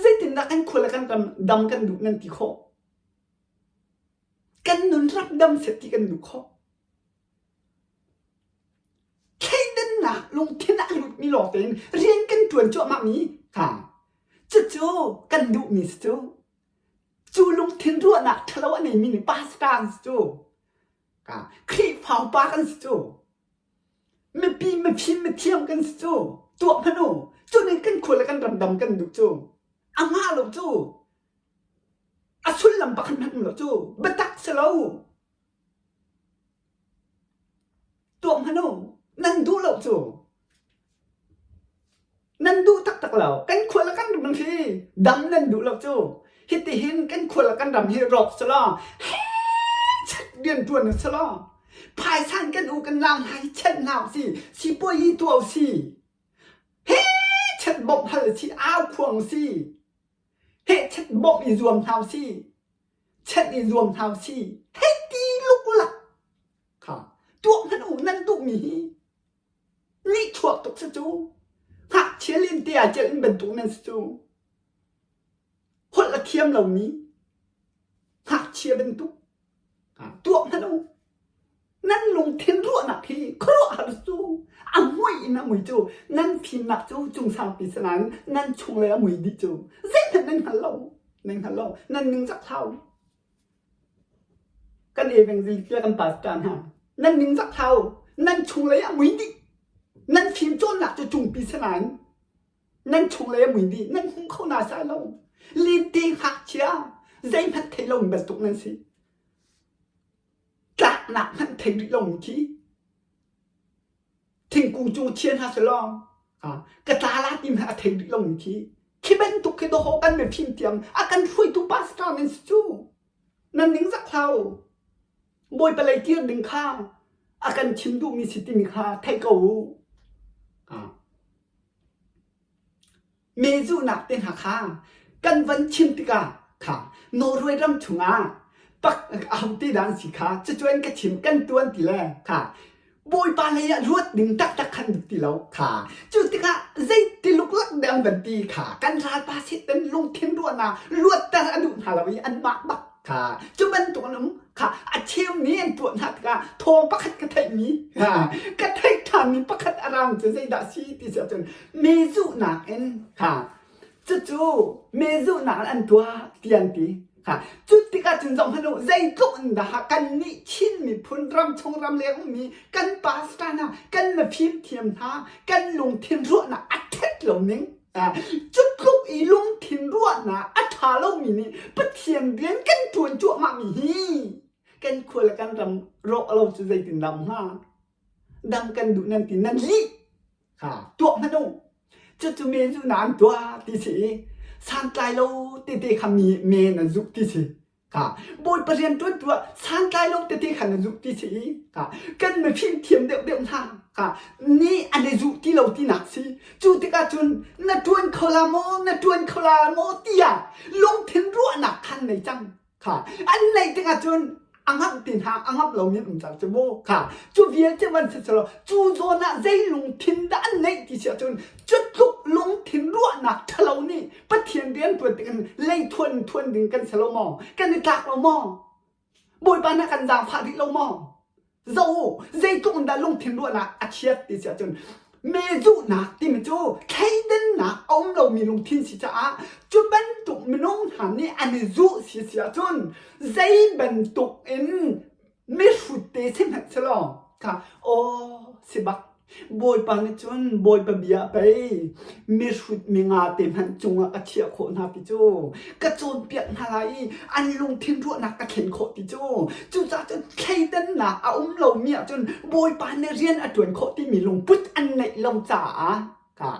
Zeitindah kan khua le kan ram dam kan duh nan ti khawh? Kan nun rak dam seh ti kan duh khawh. Thleidannak lungthin ah a lutmi lawng tein rian kan ṭuan cuahmahmi kha cucu kan duhmi si cu. Cu lungthin ruahnak ṭhalo a neimi nih pastor an si cu. Khrihfa upa kan si cu. Mipi mifim mithiam kan si cu. Tuah hmanh u. Cu nih kan khua le kan ram dam kan duh cu. A ngah lo cu. A sullam pakhat hmanh um lo cu. Biatak si lo. Tuah hmanh u, nan duh lo cu. Nan duh taktak lo. Kan khua le kan ram hi dam nan duh lo cu. Hitihin kan khua le kan ram hi rawk selaw, chet rian ṭuan selaw, phaisa in kan u kan nau hna hi chet hna usih, sipuayi tuah usih, he chet bawmh hal usih, au khuang usih, he chet bawmh i zuam hna usih. Chenh i zuam hna usih. Hei ti luklak kha tuah hmanh u nan duhmi hi nihchuak tuk si cu. Ngakchia lente ah celh in bantuk nan si cu. Holh a thiam lomi ngakchia bantuk tuah hmanh u. Nan lungthin ruahnak hi khuaruahhar cu a mui in a mui cu nan fimnak cu cung sangpi si nain nan chunglei a mui dih cu zeihmanh nan hngal lo nan hngal lo nan ningzak hlau kan evangelist le kan pastor hna nan ningzak hlau nan chunglei a mui dih nan fim cawnnak cu cungpi si nain nan chunglei a mui dih nan hmu kho na sai lo lente ngakchia zeihmanh thei lo bantuk nan si Tlaknak hmanh thei rih lomi khi thingkung cung chia hna selaw ka tla la ti hmanh a thei rih lomi khi khi bantuk khi dawh kan mifim tiang a kan hruaitu pastor nan si cu nan ning zak hlah u Bawipa lei kir ding kha a kan chim duhmi si timi kha thei ko u Mezuhnak te hna kha kan van chim tikah kha Norway ram chungah Pak ahote dah an si kha cucuan ka chim kan tuan ti le kha Bawipa lei ah luat ding taktak khan ti lo kha cu tikah zeiti luklak dang van ti kha kan ralpa Satan lungthin ruahnak luatter a duh hna lo i anmah bak kha cu bantuk an um kha a cheu nih an tuah hna tikah thawng pakhat ka theihmi ka theih ṭhanmi pakhat a raang cu zeidah si ti si ahcun mezuhnak in kha Cucu mehzuhnak in an tuah ti an ti. Cu tikah cun zoh hmanh u, zeitluk in dah kannih Chin miphun ramchung ramleng ummi kan pastor hna, kan mifim thiam hna, kan lungthin ruahnak a ṭhat lo ning. Cu tluk i lungthin ruahnak a ṭha lomi nih Pathian rian kan ṭuan cuahmahmi hi kan khua le kan ram rawh lo cu zeitin dah um hnga? Dam kan duh nan ti nan lih. Kha tuah hmanh u. Cucu men cu na an tuah ti si i santlai lo tete kha mi men an zuh ti si. Kha Bawipa rian ṭuan tu ah santlai lo tete kha na zuh ti si i kha kan mifim thiam deuhdeuh hna kha nih an i zuh ti lo tinak si. Cu tikah cun na ṭuan kho la maw na ṭuan kho la maw tiah lungthin ruahnak khan nei cang. Kha an neih tikah cun a ngamh ti hna a ngamh lomi an um cang cu mu. Kha cu vialte van si selaw cu zawn ah zei lungthin dah an neih ti si ahcun cu tluk lungthin ruahnak ṭhalo nih Pathian rian ṭuan tik in lei thuan thuan ding kan si lo maw? Kan i tlak lo maw? Bawipa nih a kan zaangfah rih lo maw? Zoh u, zeitluk in dah lungthin ruahnak a chiat ti si ahcun mezuhnak timi cu thleidannak a um lomi lungthin si caah cu bantuk minung hna nih an i zuh si si ahcun zei bantuk in mihrut te si hmanh selaw kha aw si bak Bawipa nih cun Bawipa bia pei mihrut minga te hmanh cungah ka chiah khawh hna ti cu ka cawnpiak hna lai i an lungthin ruahnak ka thlen khawh ti cu cucaah cun thleidannak a um lomi ahcun Bawipa nih rian a ṭuan khawh timi lungput an neih lo caah ka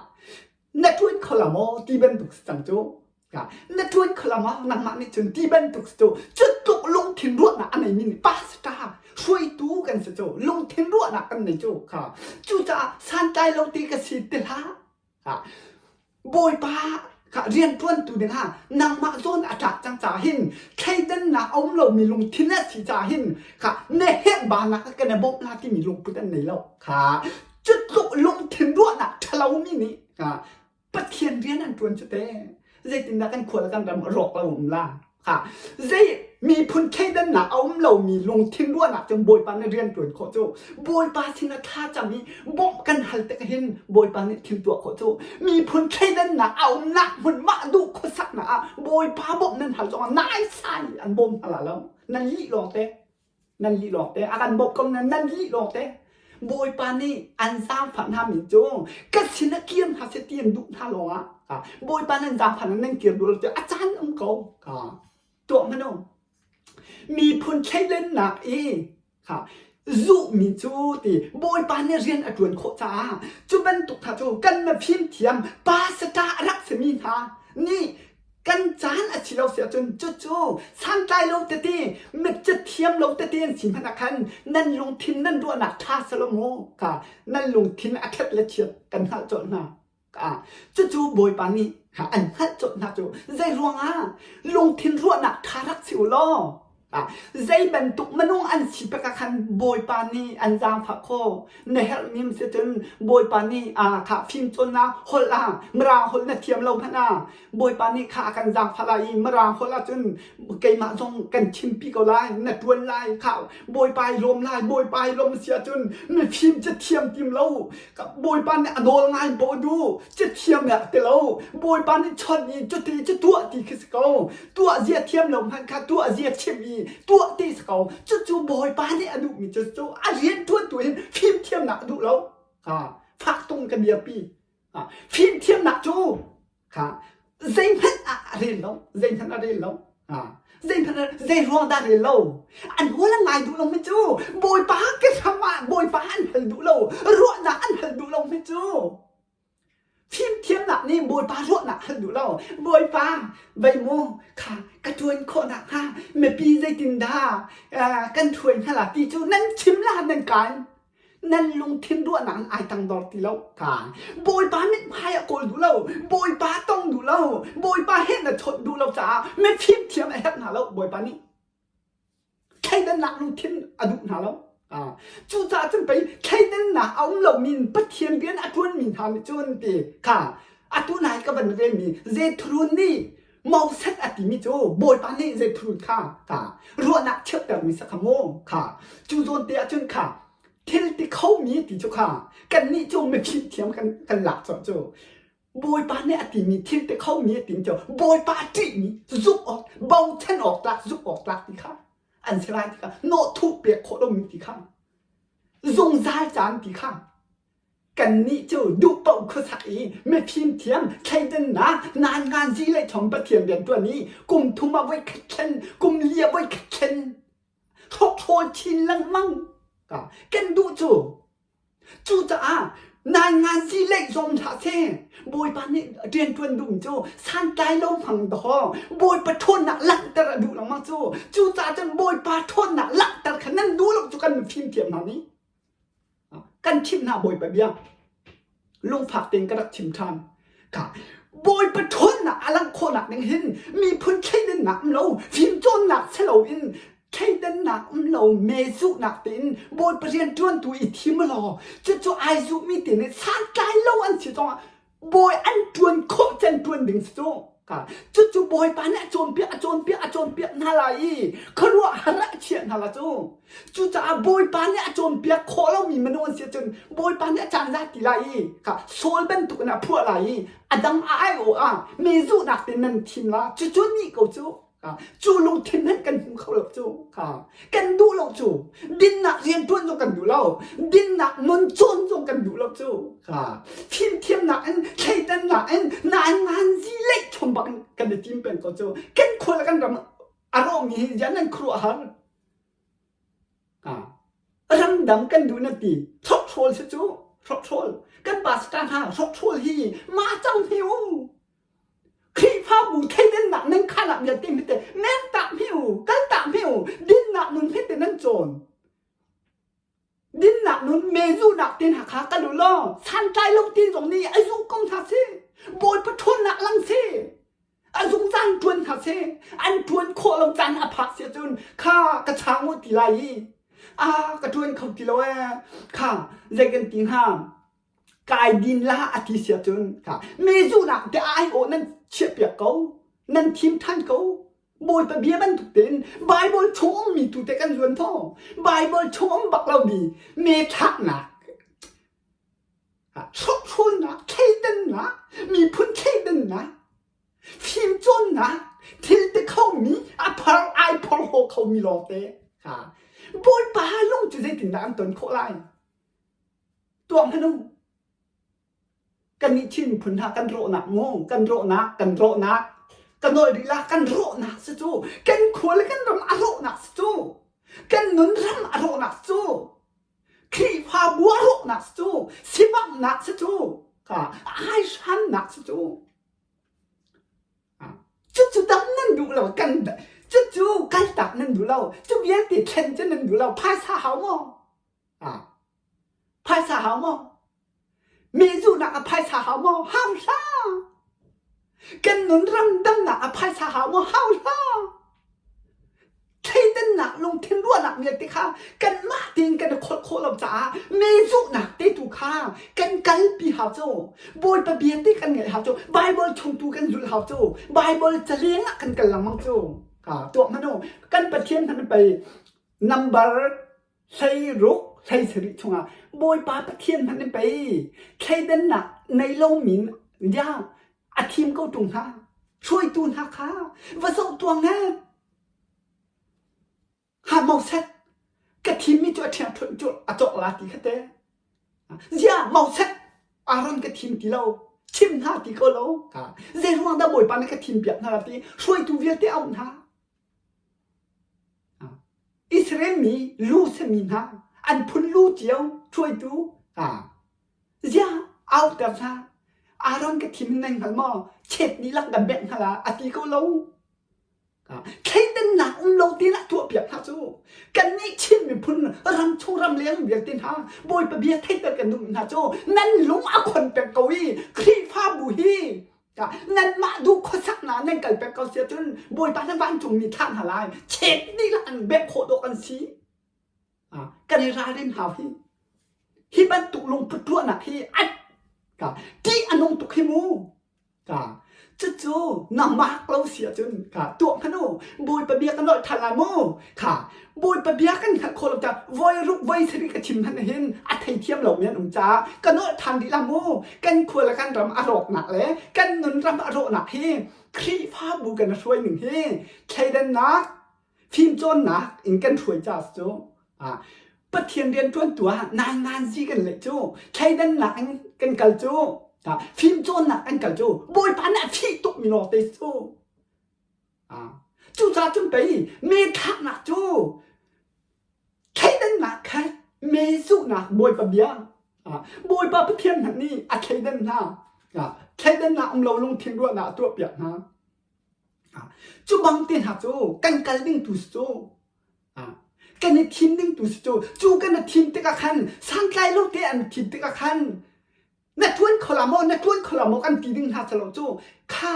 na ṭuan kho la maw ti bantuk si cang cu Na ṭuan kho lo maw? Nangmah nih cun ti bantuk cu cu tluk lungthin ruahnak a neimi nih pastor hruaitu kan si cu lungthin ruahnak kan nei cu kha cucaah santlai lo ti ka si ti hlah. Bawipa kha rianṭuantu ding ah nangmah zawn a tlak cang caah hin thleidannak a um lomi lungthin a si caah hin kha na herhbanak ah kan i bawmh la timi lungput an nei lo kha cu tluk lungthin ruahnak ṭhalomi nih Pathian rian an ṭuan cu te. Zeitindah kan khua le kan ram a rawk lo um la? Ha. Zei miphun thleidannak a um lomi lungthin ruahnak cun Bawipa nih rian ṭuan khawh cu Bawipa sinah thla cam i bawmh kan hal tik hin Bawipa nih thil tuah khawh cu miphun thleidannak a umnak hmun mah duh khuasaknak ah Bawipa bawmh nan hal zongah naisai an bawm hna la lo. Nan lih lawng te. Nan lih lawng te a kan bawmh ko nan nan lih lawng te Bawipa nih an zaangfah hna mi cu ka sin ah kir hna seh ti an duh hna lawng ah Bawipa nan zaangfah nan kir duh lo cu a caan um ko tuah hmanh u miphun thleidannak i zuhmi cu ti Bawipa nih rian a ṭuan khawh caah cu bantuk hna cu kan na fimthiam pastor a rak simi hna nih kan caan a si lo si ahcun cucu santlai lo tete mitcathiam lo tete an si hmanh ah khan nan lungthin nan ruahnak ṭha selaw mu ka nan lungthin a ṭhat le chiat kan hngalh colh hna ka cucu Bawipa nih an hngalh colh hna cu zei ruangah lungthin ruahnak ṭha rak si u law Zei bantuk minung an si pek ah khan Bawipa nih an zaangfah khawh. Na herhmi si cun Bawipa nih aa kha fimcawnnak holh ah Mirang holh na thiam lo hmanh ah Bawipa nih kha a kan zaangfah lai i Mirang holh ahcun keimah zong kan chimpi ko lai, na ṭuan lai, kha Bawipa i lawm lai, Bawipa i lawm si ahcun mifim cathiam tim lo, Bawipa nih a nawl ngai paoh duh, cathiam nih a ti lo, Bawipa nih chawnh i cuti cu tuah ti khi si ko. Tuah zia thiam lo hmanh kha tuah zia chimh i tuah ti si ko. Cucu Bawipa nih a duhmi cu cu a rianṭuantu hin fimthiamnak a duh lo. Ha, fak tung kan dirpi. Ha, fimthiamnak cu kha zeihmanh ah a rel lo. Zeihmanh a rel lo. Ha, zeihmanh zei ruang dah rel lo. An nawl an ngai duh lo mi cu Bawipa ke hram ah Bawipa an hal duh lo. Ruahnak an hal duh lo mi cu. Fimthiamnak nih Bawipa ruahnak hal duh lo. Bawipa, vei mu, kha ka ṭuan khawh nakhnga mipi zeitindah kan hruai hna la ti cu nan chim la nan kaan. Nan lungthin ruahnak in ai tangdor ti lo. Ka Bawipa mithmai a kawl duh lo. Bawipa tong duh lo. Bawipa he na chawnh duh lo caah mifimthiam a herh hna lo Bawipa nih. Thleidannak lungthin a duh hna lo. Cucaah cun pei thleidannak a um lomi in Pathian rian a ṭuanmi hna nih cun ti kha atu nai ka van relmi Zethrun nih Moses a timi cu Bawipa nih Zethrun kha kha ruahnak cheuhtermi si kha mu kha cu zawn te ah cun kha thil ti khomi ti cu kha kannih cu mifim thiam kan kan lak colh cu Bawipa nih a timi thil ti khomi a timi cu Bawipa ṭihmi zumh awk bochan awk tlak zumh awk tlak ti kha an si lai ti kha nawhthuh pek khawh lomi ti kha zungzal caan ti kha kannih cu duh paoh khuasak i mifim thiam thleidannak nannganzi le chom Pathian rian ṭuan i kum thum ah voikhat thlen kum li ah voikhat thlen hrokhrawl chin lengmang kan duh cu Cucaah nainganzi leih zong hlah seh. Bawipa nih rianṭuan duhmi cu santlai lo hmang dawh Bawipa ṭhawnnak langhter a duh lengmang cu. Cucaah cun Bawipa ṭhawnnak langhter kha nan duh lo cu kan fimthiam hna nih. Kan chimh hna Bawipa bia. Lungfak tein ka rak chim ṭhan. Kha Bawipa ṭhawnnak a langh khawhnak ding hin miphun thleidannak um lo, fimcawnnak si loin thleidannak um lo, mezuhnak tein Bawipa rianṭuantu i thim law cucu ai zuhmi te nih santlai lo an si zongah Bawi an ṭuan khawh can ṭuan ding si cu. Cucu Bawipa nih a cawnpiak, a cawnpiak, a cawnpiak hna lai i khuaruahhar ah a chiah hna la cu. Cucaah Bawipa nih a cawnpiak khawh lomi minung an si ahcun Bawipa nih a caan za ti lai i kha Saul bantukin a phuah lai i a dang a aiawh ah mezuhnak te nan thim la cucu nih ko cu cu lungthin hmanh kan hmu kho lo cu kan duh lo cu dinnak rianṭuan zong kan duh lo dinnak nun cawn zong kan duh lo cu fimthiamnak in thleidannak in nainganzi leih chom bak in kan i tim peng ko cu kan khua le kan ram a rawhmi hi ziah nan khuaruahhar Ramdang kan duh na ti. Hrokhrawl si cu. Hrokhrawl. Kan pastor hna hrokhrawl hi mah cang hme u. Khrihfabu thleidannak nan khan ah vialte hmete men tak hme u, kal tak hme u, dinnak nun hmete nan cawn. Dinnak nun mezunak te hna kha kal u law santlai lo ti zong nih a zuh ko hna si. Bawipa ṭhawnnak lang si. A zungzal ṭuan hna seh, an ṭuan khawh lo caan a phak si ahcun kha ka chang u ti lai i a ka ṭuan kho ti lo ee kha zei kan ti hnga kai din la a ti si ahcun kha mezuhnak te aiawh nan chiahpiak ko nan thim ṭhan ko Bawipa bia bantuk tein Bible chung ummi tu te kan zuan thaw Bible chung um bak lomi me thlaknak Hrokhrawlnak, thleidannak, miphun thleidannak, fimcawnnak, thil ti khomi, a phar ai phorhlaw khomi lawngte kha Bawipa lung cu zeitindah an ton khawh lai? Tuah hmanh u. Kannih Chin miphun hna kan rawhnak mu, kan rawhnak, kan rawhnak, ka nawl rih la, kan rawhnak si cu, kan khua le kan ram a rawhnak si cu, kan nun ram a rawhnak si cu, Khrihfabu a rawhnak si cu, sivanghnak si cu, aihrannak si cu. Cucu dam nan duh lo, kan cucu kaltak nan duh lo, cu vialte thlen cu nan duh lo, phaisa hau maw? Phaisa hau maw? Mehzuhnak ah phaisa hau maw? Hau hlah. Kan nun ramdangnak ah phaisa hau maw? Hau hlah. Thleidannak lungthin ruahnak vialte kha kanmah tein kan i kholh khawh lo caah mehzuhnak te tu kha kan kalpi hau cu. Bawipa bia te kan ngaih hau cu. Bible chung tu kan zulh hau cu. Bible caleng ah kan kal lengmang cu. Ha, tuah hmanh u. Kan Pathian hmanh pei number 16 17 chungah Bawipa Pathian hmanh in pei thleidannak nei lomi ya a thim ko ṭung hna hruaitu hna kha va zoh tuang he ha Moses ka thimmi cu a ṭhiangṭhunh cu a cawk la ti kha te zia Moses Aaron ka thim ti lo chim hna ti ko lo zei ruang dah Bawipa nih ka thim piak hna ti hruaitu vialte auh hna Israel mi lu simi hna an phun lu cio hruaitu ziah auter hna Aaron ka thim in nan hngal maw chet nih lak kan bengh hna la a ti ko lo thleidannak um lo tein ah tuahpiak hna cu kannih Chin miphun ram chung ram leng vialte hna Bawipa bia theihter kan duh hna cu nan lung a khon peng ko i Khrihfabu hi. Nanmah duh khuasaknak nan kal peng ko si ahcun Bawipa na vancungmi thlah hna lai. Chet dih lah an bengh khawh dawh kan si. Kan i ralrin hau hi. Hi bantuk lungput ruahnak hi at ka ṭih a nung tuk hi mu. Ka cucu nangmah lo si ahcun ka tuah hmanh u Bawipa bia ka nolh ṭhan lai mu kha Bawipa bia kan hngalh khawh lo caah voi ruk voi sarih ka chim hmanh hin a theithiam lomi an um caah ka nolh ṭhan rih la mu kan khua le kan ram a rawknak le kan nun ram a rawhnak hi Khrihfabu kan hruai ning hi thleidannak fimcawnnak in kan hruai caah cu Pathian rianṭuantu ah nainganzi kan leh cu thleidannak in kan kal cu fimcawnnak kan kal cu Bawipa nih a fih tukmi lawngte cu cucaah cun pei me thlaknak cu thleidannak kha me zuhnak Bawipa bia Bawipa Pathian hmanh nih a thleidan hna thleidannak um lo lungthin ruahnak a tuahpiak hna Cu bang te hna cu kan kal ding tu si cu kan i thim ding tu si cu cu kan i thim tikah khan santlai lo te an thim tikah khan na tuan kho la maw na tuan kho la maw kan ti ding hna lo cu kha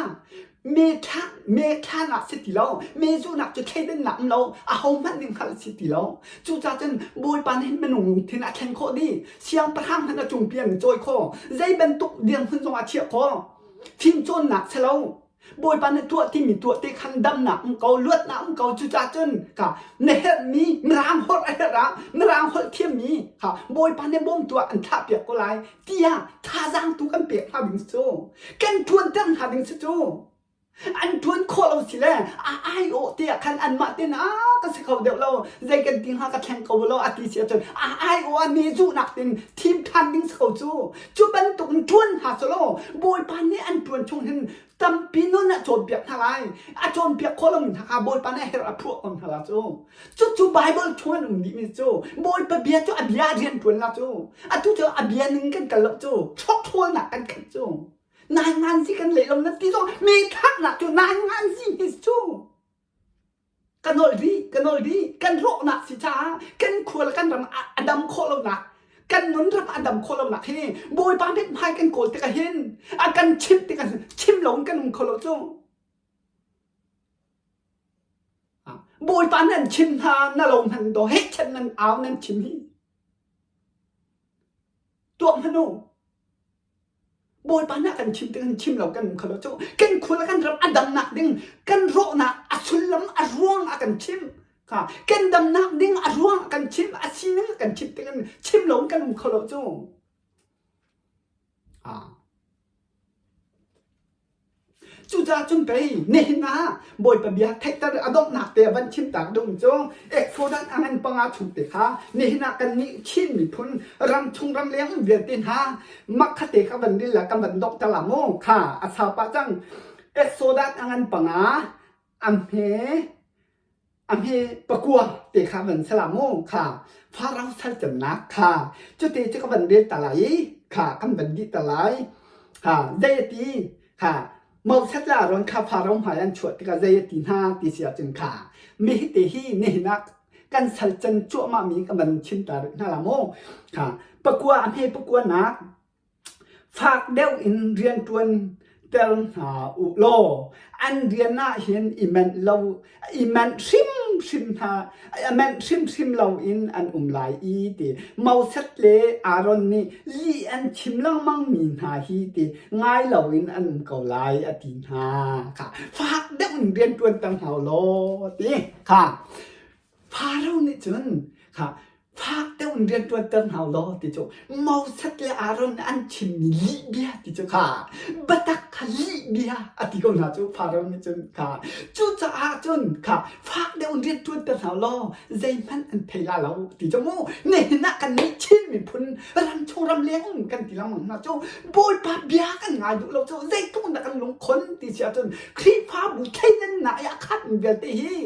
me thla me thlanak si ti lo me zunak cu thleidannak um lo aho hmanh ning hngalh si ti lo cucaah cun bawipa nih minung lungthin a thlen khawh dih siangpahrang hmanh a cungpi an cawi khawh zei bantuk dirhmun zong a chiah khawh fimcawnnak si lo Bawipa nih tuah timi tuah te khan damnak um ko, luatnak um ko. Cucaah cun ka na herhmi Mirang holh a herh ah Mirang holh thiammi kha Bawipa nih bawmtu ah an thlahpiak ko lai tiah thazaang tu kan pek hna ding cu. Kan ṭuanter hna ding si cu. An ṭuan khawh lo si le a aiawh te ah khan anmah ten a ka si kho deuh lo zei kan ti hnga ka thleng ko lo a ti si ahcun a aiawh ah me zuhnak tin thim ṭhan ding si ko cu. Cu bantuk in ṭuan hna selaw Bawipa nih an ṭuan chung hin tampi nun a cawnpiak hna lai. A cawnpiak khawh lomi hna kha Bawipa nih a herh a phuah ko hna la cu. Cucu Baibal chung an um dihmi cu Bawipa bia cu a bia rian ṭuan la cu. Atu cu a bia ning kan kal lo cu. Chawkṭhawlnak kan khat cu. Nainganzi kan leh lo nan ti zong mi thlaknak cu nainganzi hi cu. Ka nolh dih, ka nolh dih. Kan rawhnak si caah kan khua le kan ram a dam khawh lonak, kan nun ram a dam khawh lonak hi Bawipa mithmai kan kawl tikah hin a kan chimh tikah chim lo in kan um kho lo cu. Bawipa nan chim hna na lo hman do heh chan nan au nan chim hi. Tuah hmanh u. Bawipa nih a kan chim tik chim lo kan um kho lo cu kan khua le kan ram a damnak ding kan rawhnak a sullam a ruang a kan chim kha kan damnak ding a ruang a kan chim a sining a kan chim tik in chim lo kan um kho lo cu ah Cucaah cun pei nihin ah Bawipa bia theihter a donghnak te van chim tak ding cu Exodus a ngan panga chung te kha nihin ah kannih Chin miphun ram chung ram leng vialte hna makhate kha van ril la kan van donghter la mu kha a sau pah cang Exodus a ngan panga a hme A hme pakua te kha van si la mu kha Farao salcannak kha cute cu ka van rel ta lai i kha kan van dih ta lai kha zei a ti kha Moses le Aaron kha Farao hmai an chuah tikah zei a ti hna ti si ahcun kha mi hi te hi nihin ah kan salcan cuahmah mi ka van chim ta rih hna la mu kha pakua a hme pakua nak Fak deuh in rianṭuan ter hna u law an rian ah hin i manh lo i manh hrimhrim hna i manh hrimhrim loin an um lai i ti Moses le Aaron nih lih an chim lengmang mi hna hi ti ngai loin an um ko lai a ti hna kha fak deuh in rianṭuan ter hna u law ti kha Faro nih cun kha fak deuh in rian ṭuanter hna u law ti cu Moses le Aaron nih an chimmi lihbia ti cu kha biatak kha lihbia a ti ko hna cu Faro nih cun kha cucaah cun kha fak deuh in rian ṭuanter hna u law zeihmanh an thei la lo ti cu mu nihin ah kannih Chin miphun ramchung ramleng um kan ti lengmang hna cu Bawipa bia kan ngai duh lo cu zeitluk in dah kan lungkhon ti si ahcun Khrihfabu thleidannak i a khatmi vialte hi.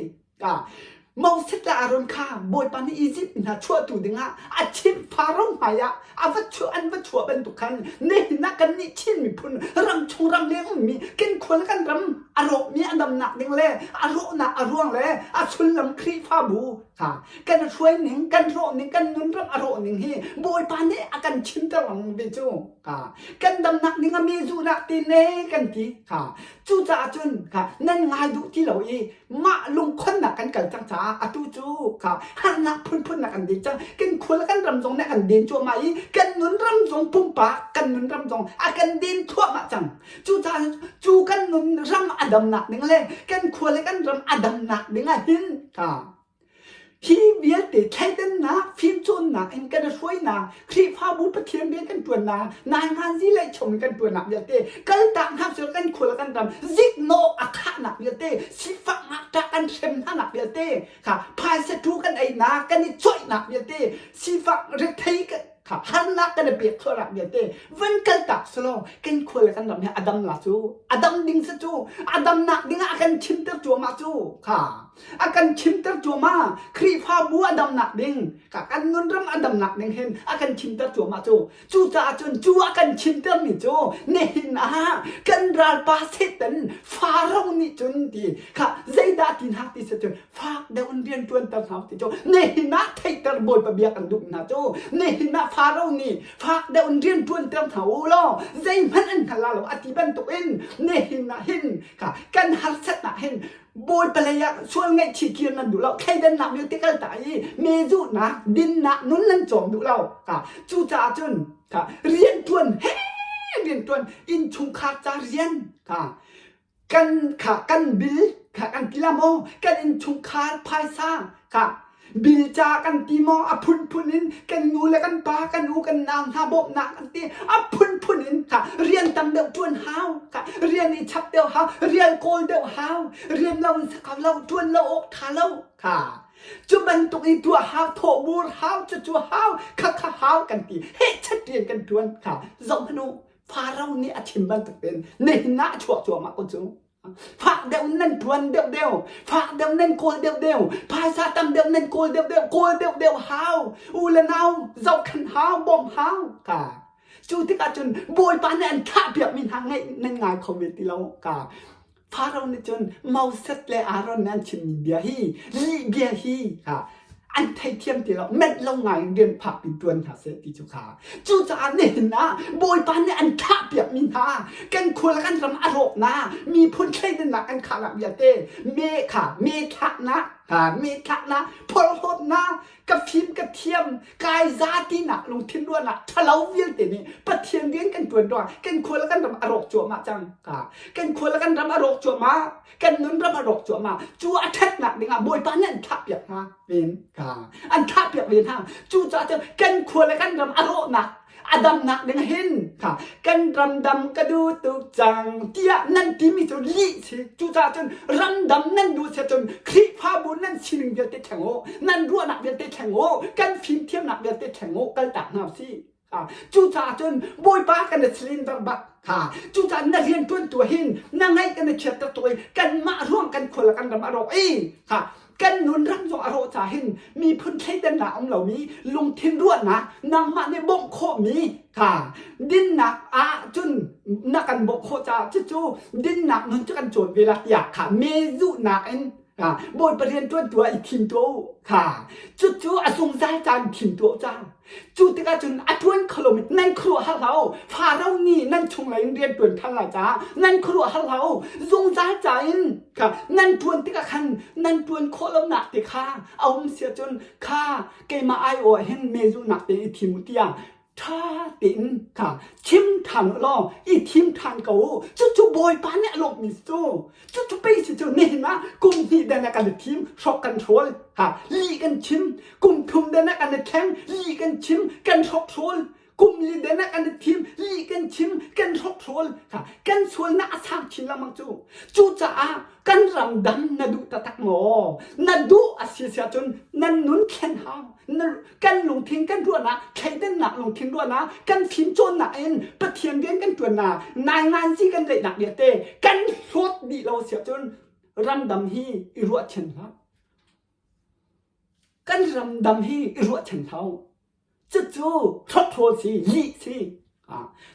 Moses le Aaron kha Bawipa nih Izipt mi hna chuahtu dingah a chimh Faro hmaiah a va chuah an va chuah bantuk khan nihin ah kannih Chin miphun ramchung ramleng ummi kan khua le kan ram a rawkmi a damnak ding le a rawhnak a ruang le a sullam Khrihfabu kha kan hruai ning kan rawh ning kan nun ram a rawh ning hi Bawipa nih a kan chimter lengmang ve cu kha kan damnak ding a mi zuhnak te ne kan ti kha cucaah cun kha nan ngai duh ti lo i mah lungkhonnak kan kal cang caah atu cu kha harnak phunphun na kan din cang kan khua le kan ram zong nih a kan den cuahmah i kan nun ram zong pumpak kan nun ram zong a kan den thluahmah cang cucaah cu kan nun ram a damnak ding le kan khua le kan ram a damnak ding ah hin kha Hi vialte thleidannak, fimcawnnak in kan i hruainak, Khrihfabu Pathian rian kan ṭuannak, nainganzi le chom in kan ṭuannak vialte, kaltak hna cu kan khua le kan ram ziknawh a khahnak vialte, sifak ngakṭah kan hrem hnanak vialte, kha phaisa ṭu kan einak, kan i coihnak vialte, sifak rethei kha harnak kan i pek thluahnak vialte van kaltak selaw kan khua le kan ram hi a dam la cu, a dam ding si cu, a damnak dingah a kan chimter cuahmah cu, kha a kan chimter cuahmah Khrihfabu a damnak ding kan nunram a damnak ding hin a kan chimter cuahmah cu cucaah cun cu a kan chimtermi cu nihin ah kan ralpa Satan Faro nih cun ti kha zeidah ti hna ti si cun fak deuh in rian ṭuanter hna ti cu nihin ah theihter Bawipa bia kan duh hna cu nihin ah Faro nih fak deuh in rian ṭuanter hna u law zeihmanh an hngal la lo a ti bantukin nihin ah hin kha kan harsatnak hin Bawipa lei ah sual ngaihchih kir nan duh lo thleidannak vialte kal ta i mezuhnak dinnak nun nan cawm duh lo ka cucaah cun ka riantuan he riantuan innchungkhar ca rian ka kan kha kan bil kha kan ti la maw kan innchungkhar phaisa kha Bil ca kan ti maw a phunphun in kan nu le kan pa kan u kan nau hna bawmhnak kan ti a phunphun in kha rian tam deuh ṭuan hau kha rian i chap deuh hau rian kawl deuh hau rian lo in sakau lo ṭuan lo awk ṭha lo kha cu bantuk i tuah hau thawh bur hau cucu hau kha kha hau kan ti hehchat rian kan ṭuan kha zoh hmanh u Faro nih a chim bantuk tein nihin ah a chuak cuahmah ko cu. Fak deuh nan ṭuan deuh deuh, fak deuh nan kawl deuh deuh, phaisa tam deuh nan kawl deuh deuh, kawl deuh deuh hau, u le nau zohkhenh hau, bawmh hau ka. Cu tikah cun Bawipa nih an thlahpiakmi hna ngaih nan ngai kho ve ti lo ka. Faro nih cun Moses le Aaron nih an chimmi bia hi lih bia hi ka an theithiam ti lo menh lo ngai in rian phakpi tuan hna seh ti cu kha cucaah nihin ah bawipa nih an thlahpiakmi hna kan khua le kan ram a rawknak miphun thleidannak kan khahnak vialte me kha me thlaknak ha me thlaknak phorhlawtnak ka fim ka thiam kai za tinak lungthin ruahnak ṭhalo vialte nih Pathian rian kan ṭuan ruangah kan khua le kan ram a rawk cuahmah cang kan khua le kan ram a rawk cuahmah kan nun ram a rawk cuahmah cu a ṭhatnak dingah Bawipa nih an thlahpiak hna ven ka an thlahpiak ve hna cucaah cun kan khua le kan ram a rawhnak a damnak ding hin kha kan ram dam ka duh tuk cang tiah nan timi cu lih si cucaah cun ramdam nan duh si cun Khrihfabu nan sining vialte thleng u nan ruahnak vialte thleng u kan fimthiamnak vialte thleng u kaltak hna usih Cucaah cun Bawipa kan i cylinder bak. Ha, cucaah na rian ṭuan tu hin na ngaih kan i chiatter tuk i kanmah ruang kan khua le kan ram a rawk i ha, kan nun ram zong a rawh ca hin miphun thleidannak um lomi lungthin ruahnak nangmah nih bawmh khawhmi ha, dinnak ah cun na kan bawmh khawh caah cucu dinnak nun cu kan cawn ve la tiah kha mezuhnak in ha, Bawipa rian ṭuan tu ah i thim tuah u kha cucu a zungzal caan thim tuah u ca Cu tikah cun a ṭuan kho lomi nan khuaruah har hlah u. Faro nih nan chunglei in rian ṭuan ṭhan lai caah nan khuaruah har hlah u. Zungzal ca in kha nan ṭuan tikah khan nan ṭuan khawh lonak te kha a um si ahcun kha keimah aiawh ah hin mezulnak te i thim u tiah ṭha tein kha chim ṭhan u law i thim ṭhan ko u. Cucu Bawipa nih a lawmhmi cu. Cucu pei si cu nihin ah kum hnih den ah kan i thim, hrawk kan hrawl, ha lih kan chim, kum thum den ah kan i thleng, lih kan chim, kan hrawk hrawl, kum li den ah kan i thim, lih kan chim, kan hrawk hrawl, ha kan sualnak a sang chin lengmang cu. Cucaah kan ram dam na duh taktak maw? Na duh a si si ahcun nan nun thlen hau. Na, kan lungthin kan ruahnak, thleidannak lungthin ruahnak, kan fimcawnnak in Pathian rian kan ṭuannak, nainganzi kan leihnak vialte kan hlawt dih lo si ahcun ramdam hi i ruahchan hlah. Kan ram dam hi i ruahchan hlah u. Cucu hrokhrol si, lih si.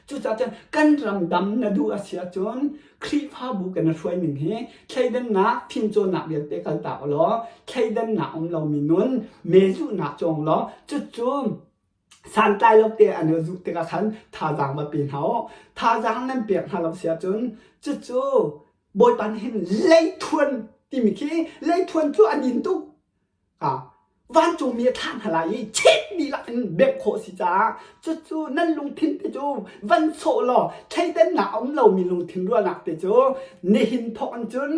Cucaah cun kan ram dam na duh a si ahcun Khrihfabu kan i hruai ning hi thleidannak fimcawnnak vialte kaltak u law thleidannak um lomi nun mezuhnak cawng law cucu santlai lo te an i zuh tikah khan thazaang va pe hna u. Thazaang nan pek hna lo si ahcun cucu Bawipa nih hin leithuan timi khi leithuan cu a din tuk. Vancungmi a thlah hna lai i chet dihlak in bengh khawh a si caah cucu nan lungthin te cu van sawh law thleidannak a um lomi lungthin ruahnak te cu nihin thawk in cun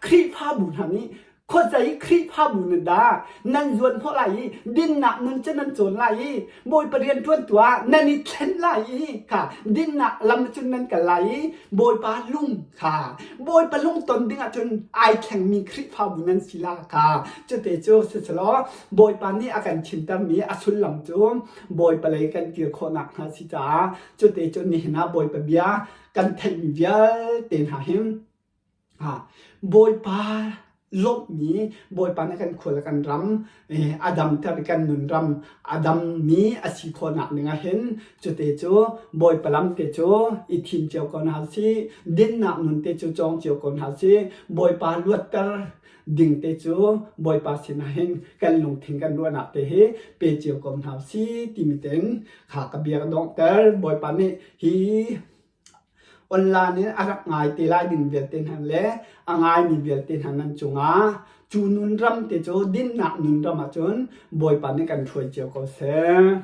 Khrihfabu hna nih khuazei Khrihfabu nan dah nan zuan hnawh lai i dinnak nun cu nan cawn lai i Bawipa rianṭuantu ah nan i thlen lai i kha dinnak lam cun nan kal lai i Bawipa lung kha Bawipa lung ton ding ahcun ai thlengmi Khrihfabu nan si la kha cute cu siselaw Bawipa nih a kan chimtermi a sullam cu Bawipa lei kan kir khawhnak hnga si caah cute cu nihin ah Bawipa bia kan theihmi vialte hna hin Bawipa lawmhmi Bawipa nih kan khua le kan ram a damter i kan nun ram a dammi a si khawhnak ding ah hin cute cu Bawipa lam te cu i thim cio ko hna usih. Dinnak nun te cu cawng cio ko hna usih. Bawipa luatter ding te cu Bawipa sinah hin kan lungthin kan ruahnak te hi pe cio ko hna usih timi tein kha ka bia ka donghter. Bawipa nih hi Online in a rak ngai te lai ding vialte hna le a ngaimi vialte hna nan cungah cu nunram te cu dinnak nunram ahcun Bawipa nih kan hruai cio ko seh.